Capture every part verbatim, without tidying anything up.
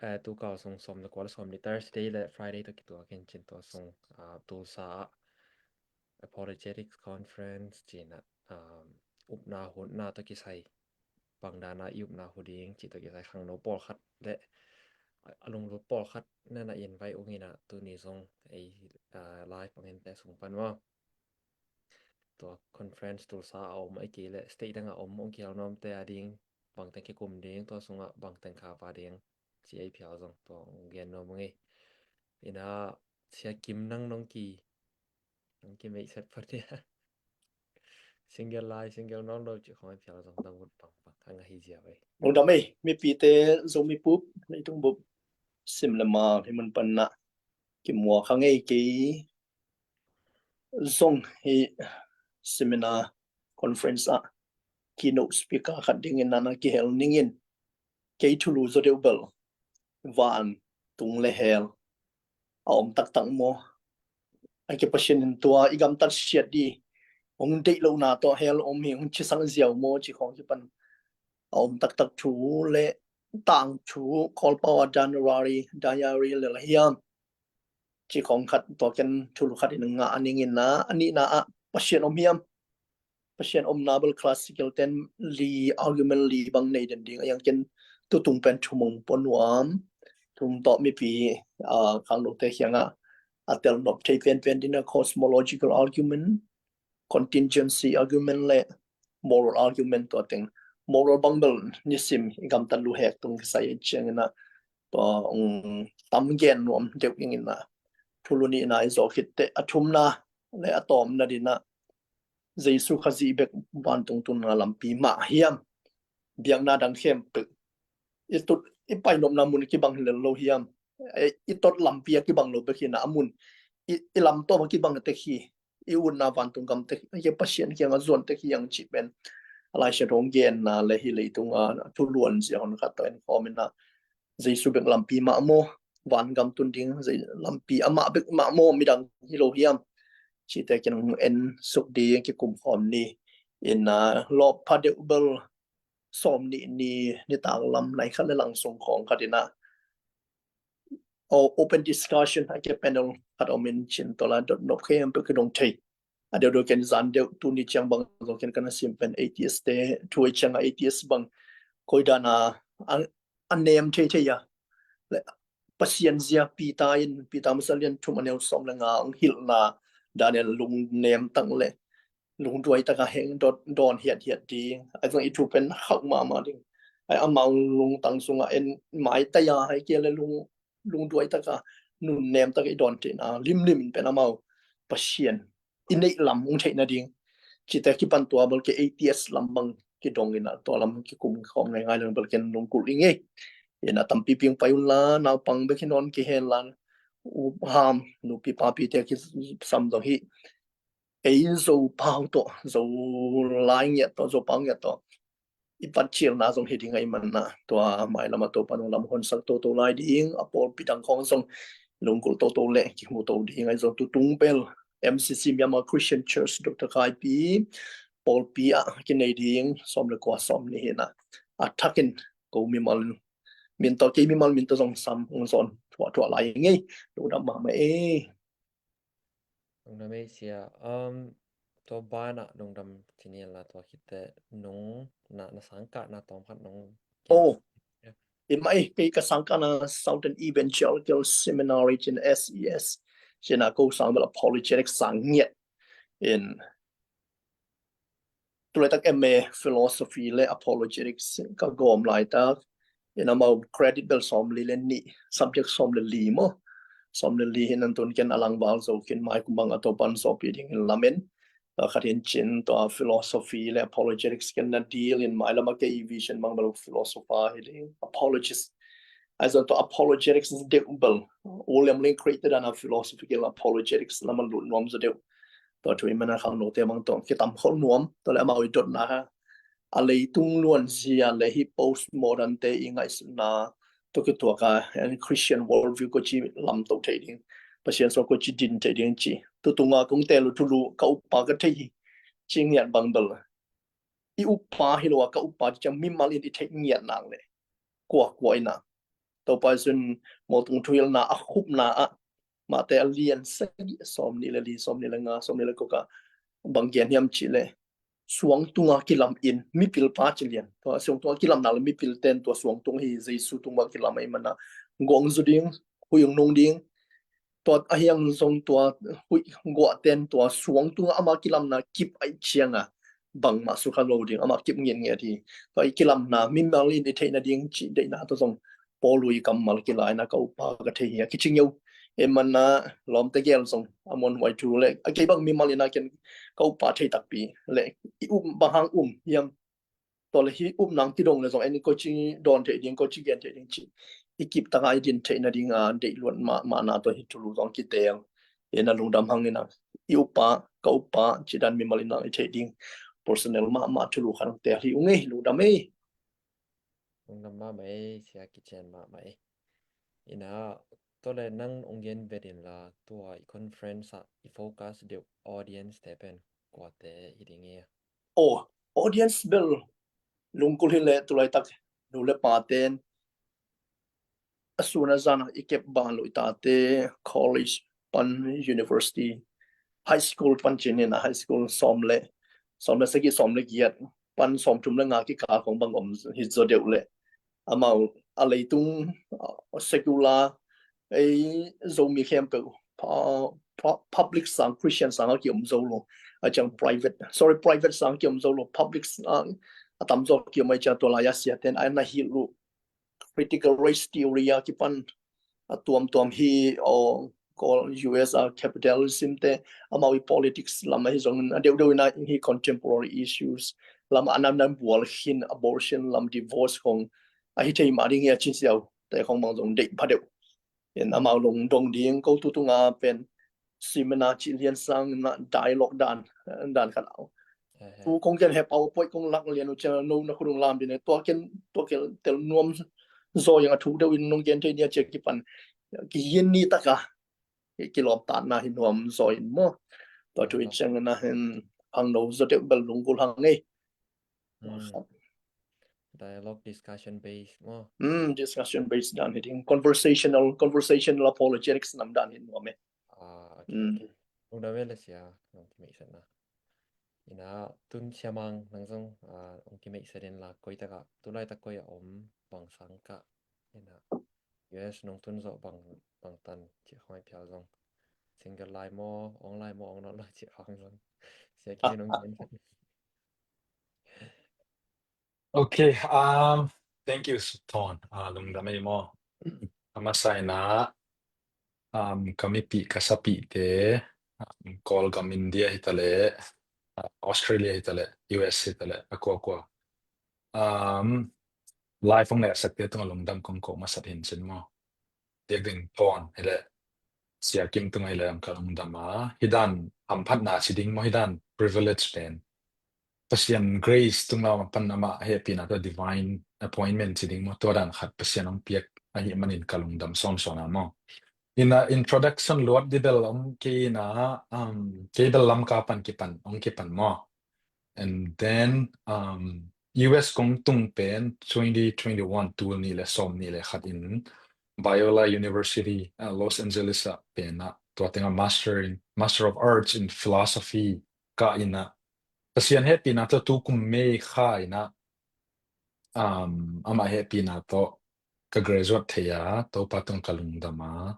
eh, tu kau sung sawm le kua le sawm ni Thursday le Friday tawh kituak in cin tua sung, ah, Tulsa ah Apologetics Conference cin ah, um, upna hunna tawh kisai bang dana i upna hu ding cih tawh kisai khangno pawlkhat le a lunglut pawlkhat nana invite ung in ah tuni zong ei, ah, live bangin te sung pan maw. Tua conference Tulsa a om a i kei le state dang a om ong kihel nuamte a ding bangteng kikum ding tua sungah bangteng kha va ding ci ei phial zong tua ong gen nuam ung ei. Ina Sia Kim nang nong ki nong ki meih set phat dia. Single lai single nong lo ci khong ei phial zong dang vut bang bang hang a hi zia vei. Lungdam ei, mipite Zomi pup leitung bup sim le ma hi mun panna kimua khang ei kei zong hi seminar conference ah keynote speaker khat dingin nana kihel ningin kei thulu zaw deuh bel van tung le hel a om taktak maw? A ke Pasian in tua i gamtat siat di hong deih lohna tawh hel om hi hong cisang ziau maw ci khong kipan a om taktak thu le tang thu Kawlpau a diary, diary le la hiam ci khong khat tua ken thulu khat in ngah a ningin na a nihna ah Pasian om hiam? Pasian omna bel classical ten li argument li bang nei den ding a yang ken tutung pen thumong pua nuam thum tawh mipi, ah, khangnote kiangah a tel nop thei penpen dina cosmological argument, contingency argument le moral argument tua teng. Moral bang bel nisim i gamtat luhek tung kisai ciangina tua ong tam gen nuam deuh ingina thulu nihna i zawh khitte a thumna le a tawmna dina Jesu Khazih bek vantung tunna lampi mah hiam? Biakna dang khempeuh i tut i painopna mun kibang lel lo hiam? I tot lampi a kibang lo bek hina a mun i, i lamtawm a kibang tek hi. I utna vantung gam tek hi, Pasian kiangah zuan tek hi ang cih pen a Lai Siangtho genna le hi leitunga a thuluan zia hon khat tawh en khawm ina Jesu bek lampi mah maw? Vangam tun ding lampi amah bek mah maw? Midang hi lo hiam? Cite kin en suk ding kikum khawm ni. Ina lawp pha deuh bel sawm nih ni nitak lam nai khat le lang sung khawng khat ina open discussion a ke panel khat om in cin tola dot nop khempeuh kidong thei. A deuh deuh ken zan deuh tuni ciang bang zong ken kana sim pen atheist te thu ei cianga atheist bang koi dana a nem thei thei a le Pasian zia Peter in Peter masa lian thum a neu sawm le nga ang hilhna Daniel lung nem tang le lungduai taka heng dawn hiat hiat ding ai zong i thu pen khauh mahmah ding ai amau lungtang sunga en mai taya hai kia le lung lungduai taka nun nem taka i dawn theihna limlim in pen amau Pasian i neih lam hong theih nading cite kipan tua bel ke atheist lam bang kidong ina tua lam kikum khawm ngaingai lang bel ken lungkulh i ngei. Ina tampi ping pai unla naupang bek hi nawn kihen lan u ham nupi papi te kisam dong hi ei Zo pau tawh Zo lai ngiat tawh Zo pau ngiat tawh i patcilna zong hi ding a i manna tua mailam a Topa nung lam honsak toto lai ding a pawlpi dang khawng zong lungkul toto le kimu to ding a i zong tutung pel M C C Myanmar Christian Church Doctor Kaipi pawlpi ah kinei ding sawm le kua sawm ni hina a thakin ko mimal min tawh kei mimal min tawh zong sam hong zawn thuah thuah lai ngei. Lungdam mahmah e. Lungdam e sia. Um, tua bana lungdam cinian la tua khitte nung na na sangkah na tawm khat nung. Oh, i mai kei ka sangkah na Southern Evangelical Seminary cin S E S cina ko sang bel apologetic sang ngiat in tulaitak M A philosophy le apologetics ka gawm laitak in amau credit bel sawm li le nih subject sawm le li maw sawm le li hin an tun ken a langval zo khin mai kumbang a topan sawpi ding in lamen khat hin cin tua philosophy le apologetics ken na deal in mai lama kei vision bang bel philosopher hi ding apologist ai zon tua apologetics deuh bel William Lane Craig te dana philosophical apologetics lama lut nuam zo deuh tua thu i mana khang note bang tawh kitam khol nuam tua le amau i dotna ha a leitung luan zia le hi post modern te i ngaihsutna tua kituaka and Christian worldview ko ci lam to thei ding Pasian so ko ci din thei ding ci tutunga kong te lu thulu ka upa ka thei hi ci ngiat bang bel i upa hi lo a ka upa ci ciang mimal in i thei ngiat nang le kua kua ina Topa Jesu in mawltung thuhilhna a khupna ah, Mate a lian sagih, sawm nih le li, sawm nih le nga, sawm nih le guk ah bang gen hiam cih leh, suang tungah kilam in, mipil pa ci lian. Tua suang tungah kilamna le mipil ten tua suang tung hi, Jesu tung bang kilam ahih manin, guah zu ding, huih nung ding, tua ahi zong tua huih guah ten tua suang tungah ama kilamna kip ahih ciangin bangmah sukha lo ding, ama kip ngiatngiat hi. Tua i kilamna mimal in i theih nading cih deihna tawh zong Paul' kammal kilaina ka uppa ka thei hi a kici ngeu. Ahih manin lawmte gel zong a muanhuai thu le a kei bang mimal in a ken ka uppa thei takpi le i um bang hang um hiam. Tua le hi um nang kidong le zong en koci dawn theih ding, koci gen theih ding cih i kip taka i din theih nading a deih luat mahmahna tawh hi thulu zong kiteel. Hi na lungdam hang in a i uppa, ka uppa cih dan mimal in a i theih ding personal mahmah thulu khat hong teel hi ung ei, lungdam ei. Lungdam mahmah ei, sia kician mahmah ei. Ina, tua le nang hong gen vet in la tua i conference ah i focus deuh audience te pen kuate hi ding ei. Oh, audience bel lungkul hi le tulaitak nu le pa ten a sun a zan a i kep ban lo i tate college pan university high school pan cinin a high school sawm le sawm le sagih sawm le giat pan sawm thum le nga kikal khong bang om hi zaw deuh le amau a leitung uh, secular ei Zomi khempeuh uh, public sang Christian sang a kiom zo lo a ciang private sorry private sang kiom zo lo public sang a tam zo kiom ai ciang tua lai a sia ten a na hi lu critical race theory a kipan a tuamtuam hi aw Kawl U S a capitalism te amau i politics lam ahi zongin a deuhdeuh ina hi contemporary issues lam a namnam bual khin abortion lam divorce khong ahi thei mah ding hi a cin siau te khong bang zong deih pha deuh. In amau lungdong ding ko tu tunga pen seminar cih lian sang na dialogue dan dan khat au. Tu kong gen he PowerPoint kong lak lian uh ciang no na khudung lam dine tua ken tua kel tel nuam zaw yang a thuk deuh in nong gen thei nia cia kipan kihin ni taka kilawm tatna hi nuam zaw in maw. Tua thu in ciang na hin hang no zaw deuh bel lunggul hang ei. Dialogue discussion based maw. Hmm, discussion based dan hi ding conversational conversational apologetics nam dan hi nuam ei. Ah, okay, okay. Lungdam ei le sia nong kimeihsakna. Ina tun siamang nang zong ong kimeihsa den la koi taka tulai tak koi a om bang sang ka ina U S nong tun zawh bang bang tan cih khong i phial zong single lai maw ong lai maw ong nawn lai cih khong zong sia ki nong gen. Okay, um, thank you Ton. Uh, lungdam ei maw. A masa ina um, ka mipih ka sapihte um, Kawlgam India hi taleh uh, Australia hi taleh U S hi taleh a kuakua um, live hong lehsakte tungah lungdam kong ko masat hin cin maw. Tiak ding Ton hi leh Sia Kim tungah hi leh ang ka lungdam a hi dan hamphatna ci ding maw hi dan privilege pen Pasian grace tunglam a pan amah hehpihna tawh divine appointment ci ding maw tua dan khat Pasian hong piak ahi manin ka lungdam sawnsawn a maw. Ina introduction luat di bel om kei ina um, kei bel Lamka pan kipan hong kipan maw. And then um, U S kong tung pen twenty twenty-one tul nih le sawm nih le khat in Biola University uh, Los Angeles ah pen ah tua tengah master in Master of Arts in Philosophy ka ina Pasian hehpihna tawh tu kum May kha ina um, amah hehpihna tawh ka graduate thei a Topa tungah ka lungdam a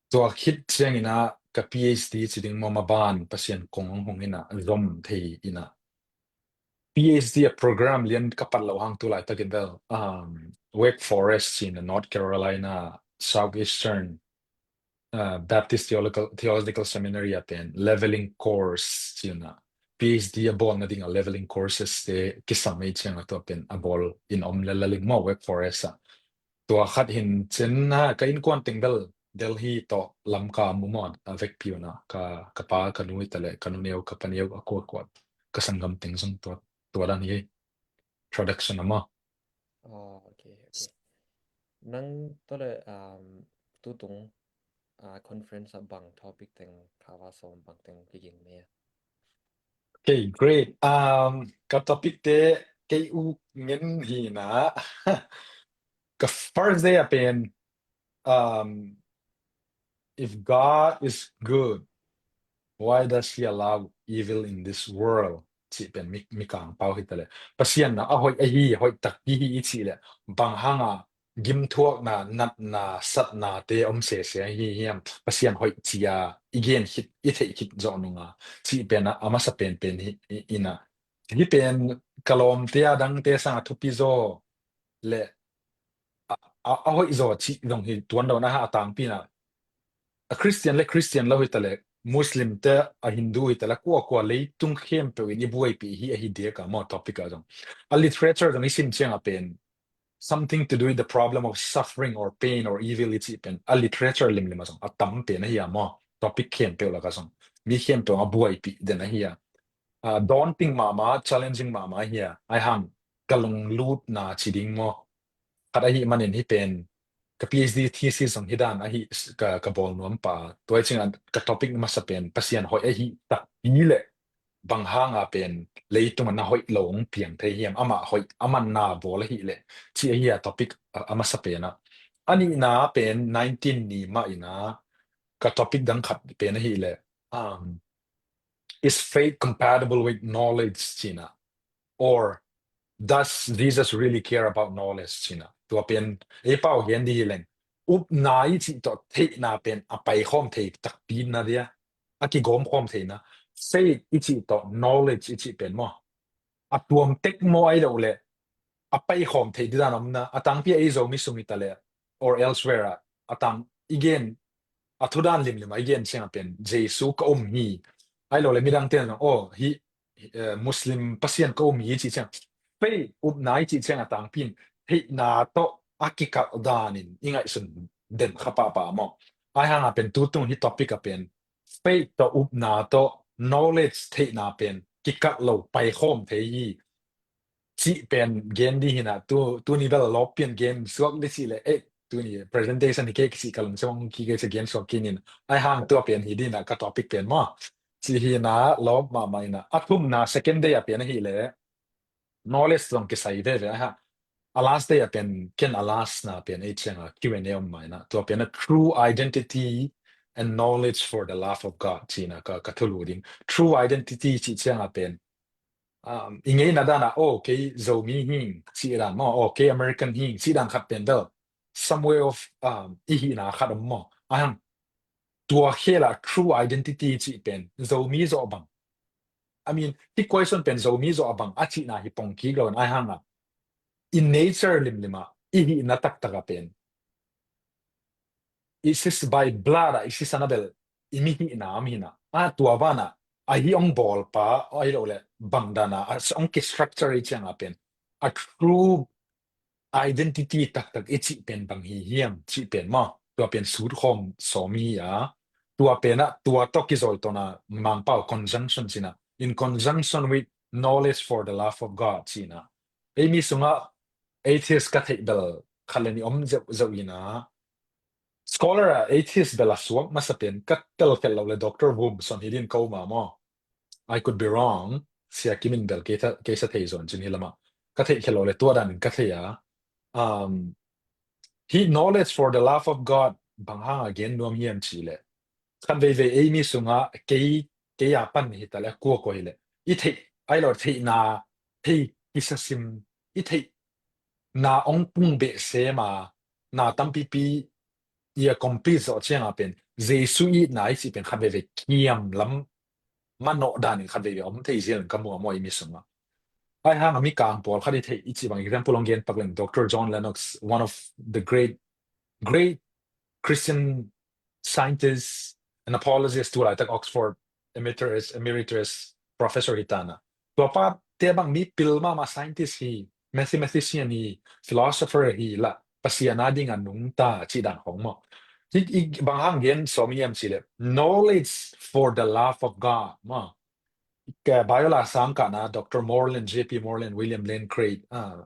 tua khit ciang ina ka PhD ci ding maw maban Pasian kong hong hong ina zom thei ina PhD a program lian ka pat lo hang tu laitakin bel um, Wake Forest ci ina North Carolina Southeastern uh, Baptist Theological, Theological Seminary a pen leveling course ci ina PhD a bawl nading a leveling courses te kisam ei ciang a tua pen a bawl in om lelaling maw Wake Forest a. Tua khat hin cin na ka innkuan teng bel Delhi tawh Lamka mu maw a vekpi una ka, ka pa ka nu hi taleh ka nu neu ka pa neu a kuakuat ka sanggam teng zong tua, tua dan hi. Introduction a maw. Oh, okay, okay. Nang tole um, tutung uh, conference a bang topic teng kava som bang teng kiging me. Okay, great. Um, ka topic te kei u ngen hi na. Ka first day a pen um, if God is good, why does he allow evil in this world? Cih pen mi, mi kang pau hi ta le. Pasian na a hoih ahi, hoih tak hi hi i cih le. Bang hanga gimthuakna, natna, satna te om sese ahi hiam? Pasian hoih cia i gen khit, i theih khit zawh nunga. Cih pen a, a masa penpen hi, i, ina. Hi pen ka lawmte a dangte sanga thupi zaw le a, a, a hoih zaw cih zong hi tuan lo na ha a tangpi na. A Christian le Christian lo hi ta le, Muslim te a Hindu hi ta le, kua kua leitung khempeuh in i buaipih hi ahi diak a maw topic a zong. A literature zong i sim ciang a pen, something to do with the problem of suffering or pain or evil i cih pen. A literature limlim a zong. A tam pen ahi a maw. Topic khempeuh lak a zong. Mi khempeuh a buaipih den ahi a. Ah, daunting mahmah, challenging mahmah ahi a. Ai hang, ka lunglutna ci ding maw. Khat ahi manin hi pen, ka PhD thesis zong hi dan ahi s-, ka, ka bawl nuam pa. Tua i cing a ka topic masa pen, Pasian hoih ahi tak hi le bang hanga pen, leitung a na hoih lo hong piang thei hiam, amah hoih, amah na bawl ahi le, ci ahi a topic a, a masa pen a. A nihna pen, nineteen ni mah ina, ka topic dang khat pen ahi le, um, is faith compatible with knowledge cina? Or does Jesus really care about knowledge cina? Tua pen, ei pau gen di hi leng. Upna i cih tawh theihna pen a pai khawm thei takpi na dia. A kigawm khawm theina. Faith i cih tawh knowledge i cih pen maw. A tuam tek maw ai lo le. A pai khawm thei di dan om na. A tangpi a ei Zomi sung i ta le. Or elsewhere a. A tang i gen. A thudan limlim a i gen ciang a pen. Jesu ka um hi. Ai lo le midang ten zong. Oh, hi, eh, Muslim Pasian ka um hi ci ciang. Faith upna i ci ciang a tangpi in. Theihna tawh a kikal danin. I ngaihsun den kha pahpah maw. Ai hang a pen tutung hi topic a pen. Faith tawh upna tawh knowledge theihna pen. Kikal lo pai khawm thei hi. Cih pen gen di hi na, tu, tu ni bel a lawp pian gen suak di cih le, eh, tu ni presentation hi kei ka cih ka lung sawng ki kei cih gen suak kinin. Ai hang tua pen hi di na ka topic pen maw. Cih hi na lawp mahmah ina. A thumna second day a pen ahi le, knowledge zong kisai veve ai ha. A last day a pen, ken a last na pen, ei ciang a Q and A om mah ina. Tua pen a true identity and knowledge for the love of God, cih na ka, ka thulu ding. True identity cih ciang a pen, um, i ngeina dana, oh, kei Zomi hing, cih dan maw, oh, kei American hing, cih dan khat pen bel, some way of, um, i hihna khat om maw. Ahang, tua khela true identity cih pen, Zomi zawh bang. I mean, hi question pen Zomi zawh bang, a cihna hi pong kik lo, ahang a. In nature limlima, i hihna taktak a pen. It's just by blood, a, it's just another, i mi hihna, mi hihna. A tua vana, a hi ong bawl pa, a hi lo le, bang dana, a ong ki structure i ciang a pen. A true identity taktak i cih pen bang hi hiam, cih pen maw. Tua pen sut khawm sawm hi a. Tua pen a, tua tawh kizawitawna Mangpau conjunction cina. In conjunction with knowledge for the love of God cina. Ei mi sunga atheist ka theih bel khat le ni om zeuh zeuh ina. Scholar a atheist bel a suak masa pen ka tel khelh lo le Doctor Vum son hi din ko ma maw. I could be wrong. Sia Kim in bel kei tha, kei sa thei zon cin hi lama. Ka theih khelh lo le tua dan in ka thei a. Um, hi knowledge for the love of God bang hang a gen nuam hiam ci le. Khan veivei ei mi sunga kei, kei a pan hi ta le kua ko hi le. I theih, ai lo theihna, thei kisasim, i theih na ong pung beh sema, na tampipi i a complete zawh ciang a pen, Jesu itna i cih pen khat veve kiam lam manawh danin khat veve om thei zial in ka mua mua i mi sunga. Ai hang a mi kang pawl khat i theih i cih bang example ong gen pak leng Doctor John Lennox, one of the great, great Christian scientists and apologists tu laitak Oxford emeritus, emeritus professor hi tana. Tua pa te bang mi pil mama scientist hi, mathematician hi, philosopher hi la, Pasian a ding a nungta ci dan hong maw. Hi, i bang hang gen sawm hiam ci le, knowledge for the love of God maw. Ka Biola sang ka na Doctor Moreland, J P Moreland, William Lane Craig, uh,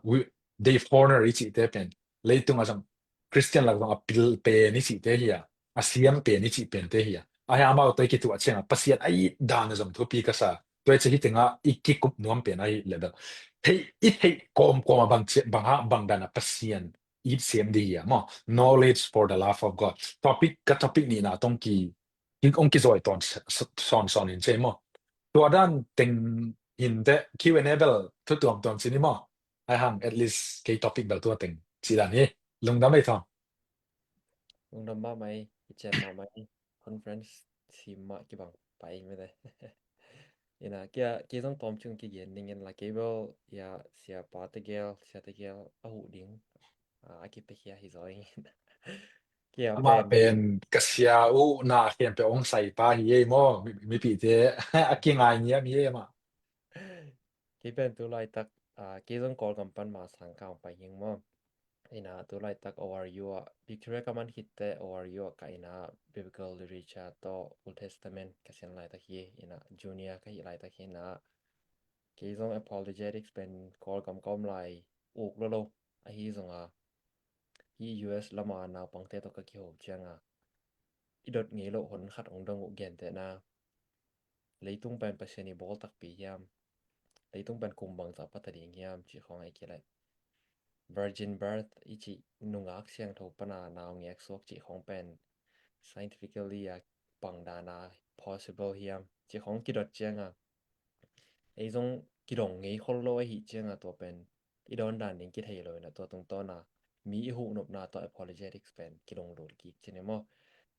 Dave Horner i ci te pen. Leitung a zang Christian lak zong a pil pen i cih te hi a, a siam pen i cih pen te hi a. A hia mau toi kitu a ciang a Pasian a i dan a zong thupi ka sa. Toi ci hi tenga i kikup nuam pen a hi le bel. Thei, i thei kom kom a bang ci, bang ha, bang dan a Pasian it siam dih hi a maw. Knowledge for the love of God. Topic, ka topic nihna tawh ki, ong kizui ton sawn sawn in ci maw. Tua dan teng in teh Q and A bel thu tuamtuam ci ni maw. Ai hang, at least kei topic bel tua teng ci dan hi. Lungdam ei Thawng. Lungdam mahmah ei, i cian mahmah ei, conference sim mah kibang pai mete. Ina, kei zong tawm cung kigen ning in la, kei bel ia siapa tegel, sia tegel a huh ding a kipiakhia hi zaw ing. Amah pen ka sia uh na khempeuh ong saipa hi ei maw, mipihte a kingai ngiam hi ei amah. Kei pen tu laitak kei zong Kawlgam pan ma sang ka ong pai hing maw. Ina tu laitak O R U ah, Victoria ka man khitte O R U ah ka ina, biblical literature tawh Old Testament ka sian laitak hi. Ina junior ka hih laitak hi ina, kei zong apologetics pen Kawlgam ka om lai uk lo lo ahi zonga, hih U S lama naupangte tawh ka kiho cianga i dot ngei loh hon khat ong dong uh, gentehna, leitung pen Pasian i bawl takpi hiam? Leitung pen kum bangzah pata ding hiam? Cih khawng ei kileh virgin birth i cih, nungak siangtho pana nau ngek suak cih khawng pen scientifically a bangdana possible hiam? Cih khawng kidot cianga ei zong kidong ngei khol lo ahi cianga tua pen i dawn dan ding kithei lo ina, tua tungtawna mi i huhnopna tawh apologetics pen kilunglut kik ci ni maw.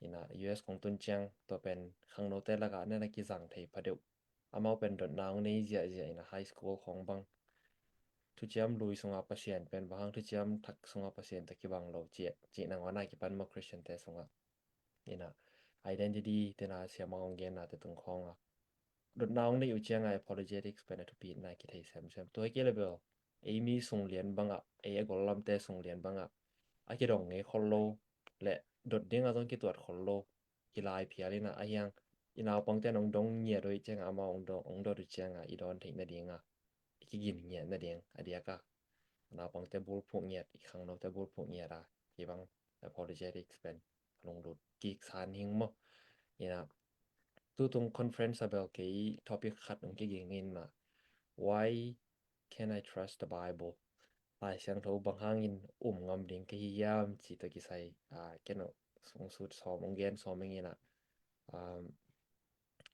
Ina U S kong tun ciang tua pen khangnote lakah nena kizang thei pha deuh. Amau pen dotna ong nei ziahziah ina, high school khawng bang thuciam lui sunga Pasian pen bang hang, thuciam thak sunga Pasian tawh kibang lo cih, cih nangawn a kipan maw, Christian te sunga. Ina identity tena siamang ong genna te tung khawnga dotna ong nei uh cianga apologetics pen a thupitna kithei semsem. Tua hi kei le bel ei mi sung lian bangah, ei a gollamte sung lian bangah a kidong ngei khol lo le dot dinga zong kituat khol lo i lai phial ina, a hiang i naupangte ong dong ngiat uh cianga amau ong dot uh cianga i dawn theih nadinga i kigin ngiat nading a diaka naupangte bulphuh ngiat, i khangnote bulphuh ngiat a, kei bang apologetics pen a lunglut kik san hing maw. Ina tutung conference a bel kei topic khat ong kiging in ma, why can I trust the Bible? Lai Siangtho bang hangin um ngam ding ka hi hiam cih tawh kisai a, ken uh sungsut sawm ong gen sawm ing ina,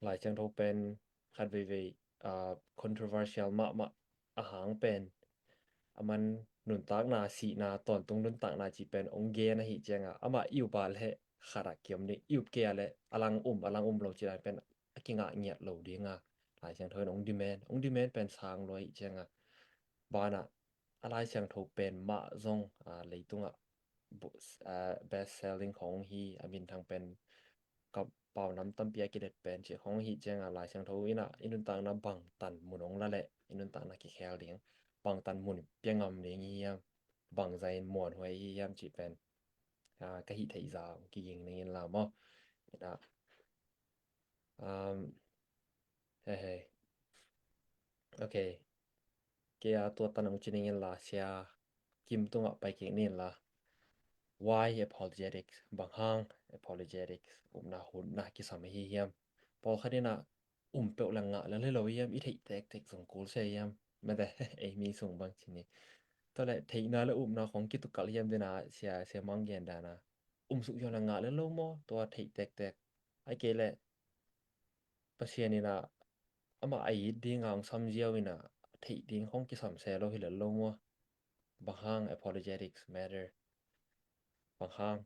Lai Siangtho pen khat veivei controversial mahmah a hang pen, aman nuntakna, sihna, tawntung nuntakna cih pen ong gen ahi cianga amah i up a le khat ah kiom ding, i up kei a le a lang um, a lang um lo cih dan pen a kingah ngiat lo dinga Lai Siangtho in ong demand, ong demand pen sang lua ahi cianga banah a Lai Siangtho pen mah zong leitungah best selling khawng hi, a minthang pen ka paunam tampi a kidet pen cih khawng hi cianga Lai Siangtho ina i nuntakna bangtan mun ong la leh i nuntakna kikhel ding, bangtan mun pia ngam ding hi hiam, bangzah in muanhuai hi hiam cih pen ka hih theih zah kiging ning in la maw. Ina um, hei hei. Okay. Kei a tua tan ong ci ning in la, sia Kim tungah pai kik ning in la. Why apologetics? Bang hang apologetics upna hutna kisam ahi hiam? Pawlkhat ina um peuh le ngah lel hi lo hiam, i theih tektek zong kul se hiam? Mete ei mi sung bang ci ni. Tua le theihna le upna khawng kitukalh hiam dena sia, sia mang gen dana um suk hiam le ngah lel lo maw, tua theih tektek. Ai kei le Pasian ina amah a it dinga ong sam ziau ina theih ding khawng kisam se lo hi lel lo maw. Bang hang apologetics matter? Bang hang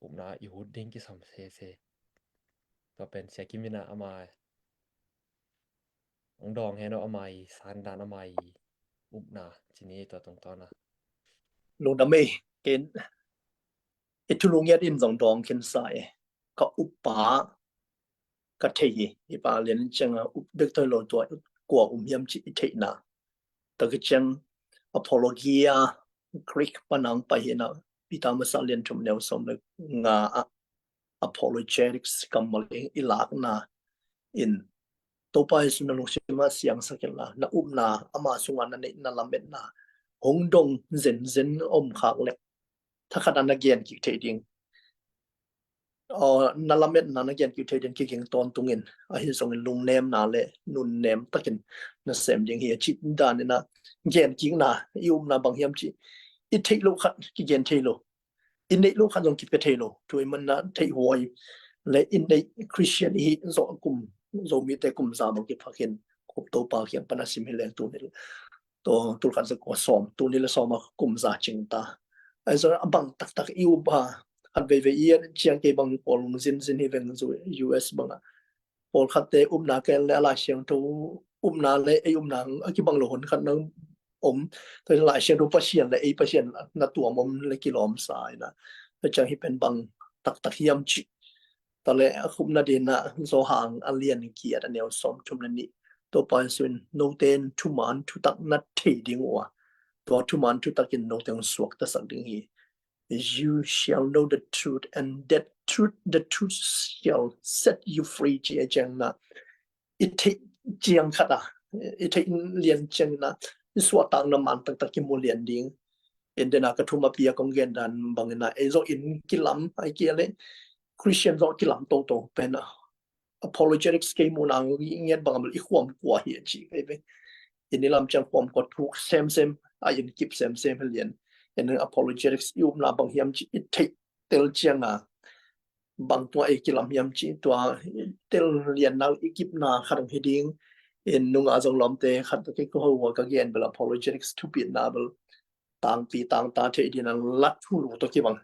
upna i hut ding kisam sese? Tua pen sia Kim ina ama ong dawng hen aw, ama i sandan, ama i upna ci ni tua tungtawna. Lungdam ei, ken i thulu ngiat in zong dawng khin sa e. Ka upa ka thei hi, i pa lian cianga up bek thoi lo, tua kua um hiam ci i theihna. Tua ki ciang apologia, Greek panang pai hina, Peter masa lian thum neu sawm le nga ah apologetics kammal i lakna in Topa Jesu na lungsim a siangsak in la, na upna ama sunga na neih na lametna hong dong zenzen om khak le thakhat a na gen kik thei ding. Na lametna na gen kik thei ding kiging tawntung in, ahi zongin lungnemna le nunnem takin na sem ding hi a cih dan ina gen kikna, i upna bang hiam cih i theih loh khat kigen thei lo, i neih loh khat zong kipia thei lo. Tua ahih manin ah theihhuai le i neih Christian i hih zawh kum, Zomite kum za bang kiphakin Cope Topa kiang pan a sim hi leng tuni le tua tulkhat zakua sawm, tuni le sawm a kum za cing ta. Ahi zongin a bang taktak i up a, khat veivei i et ciang kei bang pawl zinzin hi veng, U S bang ah pawlkhatte upna ken le a Lai Siangtho upna le ei upna a kibang lo hun khat na om. Tua Lai Siangtho Pasian le ei Pasian na tuam om le kilawm sa ina. Tua ciang hih pen bang taktak hiam cih. Tua le a khupna ding ah Johan a lian giat a neu sawm thum le nih. Topa Jesu in note in thuman thutak na thei ding uh a, tua thuman thutak in note hong suaktasak ding hi. You shall know the truth, and that truth, the truth shall set you free, ci a ciang na, i theih ciang khat a, i theih lian ciang na, i suahtakna man taktak kimu lian ding. In dena ka thum a pi a kong gen dan bangin ah, ei zong in kilam, ai kia le, Christian zong kilam toto pen a. Apologetics kei muhna ngiat bang a bel i khuam kua hi a ci kei ve. In i lam ciang khuam kua thuk semsem, a in kip semsem hi lian. In apologetics i upna bang hiam ci i theih tel ciang a, bang tua ei kilam hiam ci tua tel lian nau i kipna khat hong hi ding. In nunga zong lawmte khat kei ko ho ka gen bel apologetics thupitna bel tangpi tangta theih ding a la thulu tawh kibang.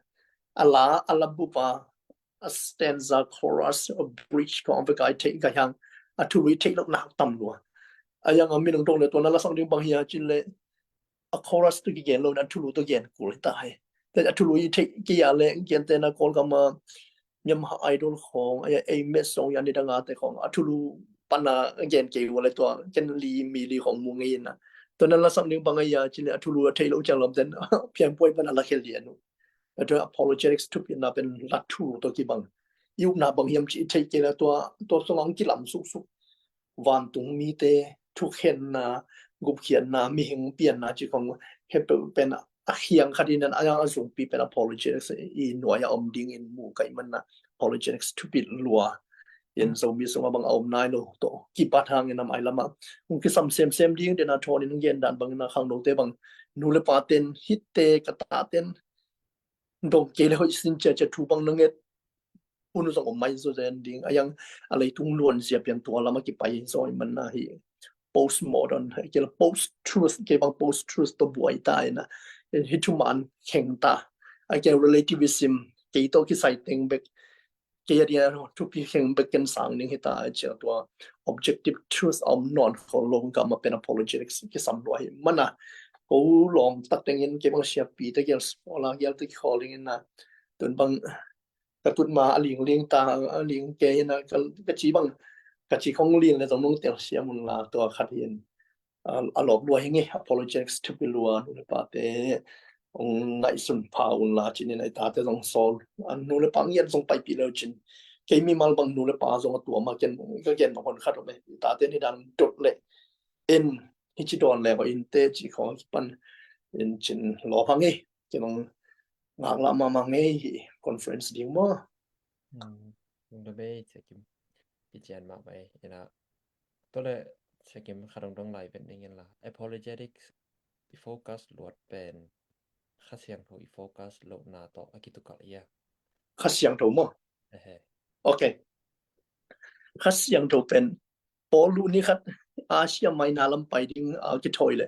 A la, a la bup a, a stanza, chorus, a bridge kong ve kai theih kai hang, a thulu i theih loh nak tam lua. A yang a min hong dong le tua na la sang ding bang hi a cin le a chorus tawh kigen lo na a thulu tawh gen kul hi ta hi. Te a thulu i theih kei a le gente na Kawlgam a Myanmar Idol khong, a, ei met song ya ni dang a te khong, a thulu pan a gen kei ua le tua, ken li mi li khong mu ngei na. Tua na la sang ding bang a ya cin le a thulu a theih loh ciang lawmten, pianpuai pan a la khel lian uh. A tua apologetics thupitna pen la thulu tawh kibang. I upna bang hiam ci i theih kei le tua, tua song ang kilam suksuk. Vantung mite thukhenna, gupkhiatna, mihing pianna ci khong hepeuh pen a khiang khat in a yang a zungpi pen apologetics i nuai a om ding in mu kai man na apologetics thupit lua. In Zomi sung a bang a om nai lo tawh kibat hang in a mai lam a hong kisam semsem ding dena thawn in hong gen dan bang in a khangnote bang nu le pa ten hitte ka ta ten dong kei le hoih sin ciacia thu bang na nget un zong om mai zaw zen ding. A yang a leitung luan zia pian tua lam a kipai zaw i man na hi postmodern, a kei la post truth, kei bang post truth tawh buai ta ina. Hi thuman kheng ta. A kei relativism, kei tawh kisai teng bek, kei a dia thupi kheng bek ken sang ding hi ta a cia tua objective truth a om nawn khol lo gam a pen apologetics kisam lua hi. Mana ko lawm tak tengin kei bang siapi te gel, ola gel te kikhol ding ina. Tun bang ka tut ma a lingling ta, a ling kei na ka, ka ci bang, ka ci khong ling le zong nung tel siam un la tua khat hin. A, a lawp lua hi nge, apologetics thupi lua, nu le pa te hong ngaihsun pha un la cin in a i ta te zong sawl. A nu le pa ngiat zong paipih lo cin. Kei mimal bang nu le pa zong a tua ma ken ka gen ma hon khat om e. I ta te ni dan dot le en hi ci dawn le ko in te ci khong kipan in cin lawp ha nge. Kei bang ngaklah mahmah ngei hi conference ding maw. Tung da bei Sia Kim. Kician mah pai ina. Tole Sia Kim kha dong dong lai vet ning in la. Apologetics i focus luat pen Kha Siangtho i focus lo na to a kitukal ia. Kha Siangtho maw? Ehe. Okay. Kha Siangtho pen Paulu ni khat Asia Minor lam pai ding a kithawi le.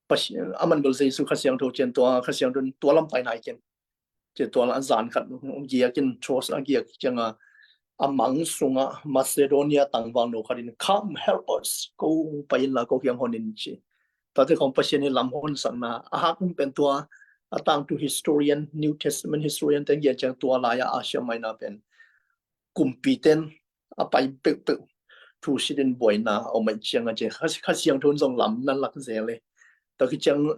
Pasi-, aman bel Jesu Kha Siangtho cian tua, Kha Siangtho tua lam pai nai ken. Cian tua la zan khat giak in tros a giak ciang a, a mang sung a Macedonia tangval no khat in, "Come, help us." Ko pai in la ko kiang hon in ci. Tate khong Pasian hi lam hon sakna. A hak pen tua, a tangtu historian, New Testament historian ten giak ciang tua lai a Asia Minor pen kumpi ten a pai peuhpeuh thu sitin buaina a om ai ciang a ci. Kha, Kha Siangtho zong lam na lak zel e. Tua ki ciang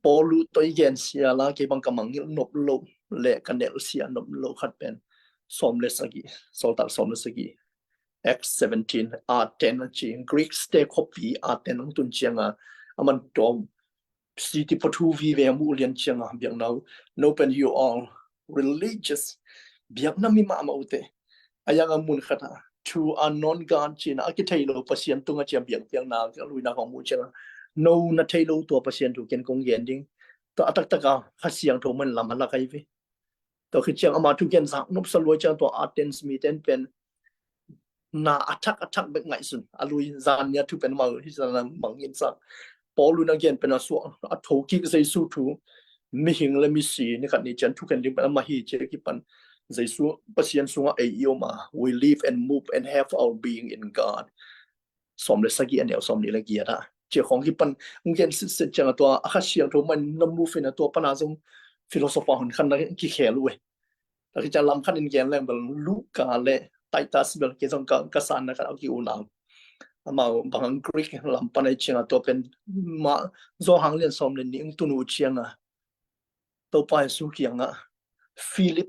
Paulu tawh i gen sia la kei bang ka mangngilh nop lo le ka nelh sia nop lo khat pen sawm le sagih, Sawltak sawm le sagih, Acts seventeen, a ten a ci. Greeks te khuapi a ten ang tun ciang a, aman tawm city pawthu vive a muh lian ciang a biakna uh, "No pen you all religious." Biakna mi mahmah uh te. A yang a mun khat a, "To unknown God," cina a kithei lo Pasian tung a ciang biakpiakna, a luina khong muh ciang a, "No na thei lo tua Pasian thu ken kong gen ding." Tua a taktak a Kha Siangtho man lam a lak ahi ve. Tua khit ciang ama thugen zak nopsa luai ciang tua Athens mite in pen na a thak a thak bek ngaihsun a lui. Zan nia thu pen amau hi zan a mangngilh sak. Paul in a gen pen a suak a thokik Jesu thu, mihing le misi ni khat ni ciang thukhen ding pen amah hi ci a kipan Jesu Pasian sungah ei i om a, we live and move and have our being in God. Sawm le sagih a neu sawm nih le giat ah ci khawng kipan hong gen sitset ciang a tua a Kha Siangtho man na move in a tua pan a zong philosopher hun khat na kikhel uh e. Tua khit ciang lam khat in gen leng bel Luka le Titus bel kei zong ka, ka sanna khat a ki-unau. Amau bang Greek lam pan a i ciang a tua pen mah Johan lian sawm le nih hong tun uh ciang a Topa Jesu kiangah Philip,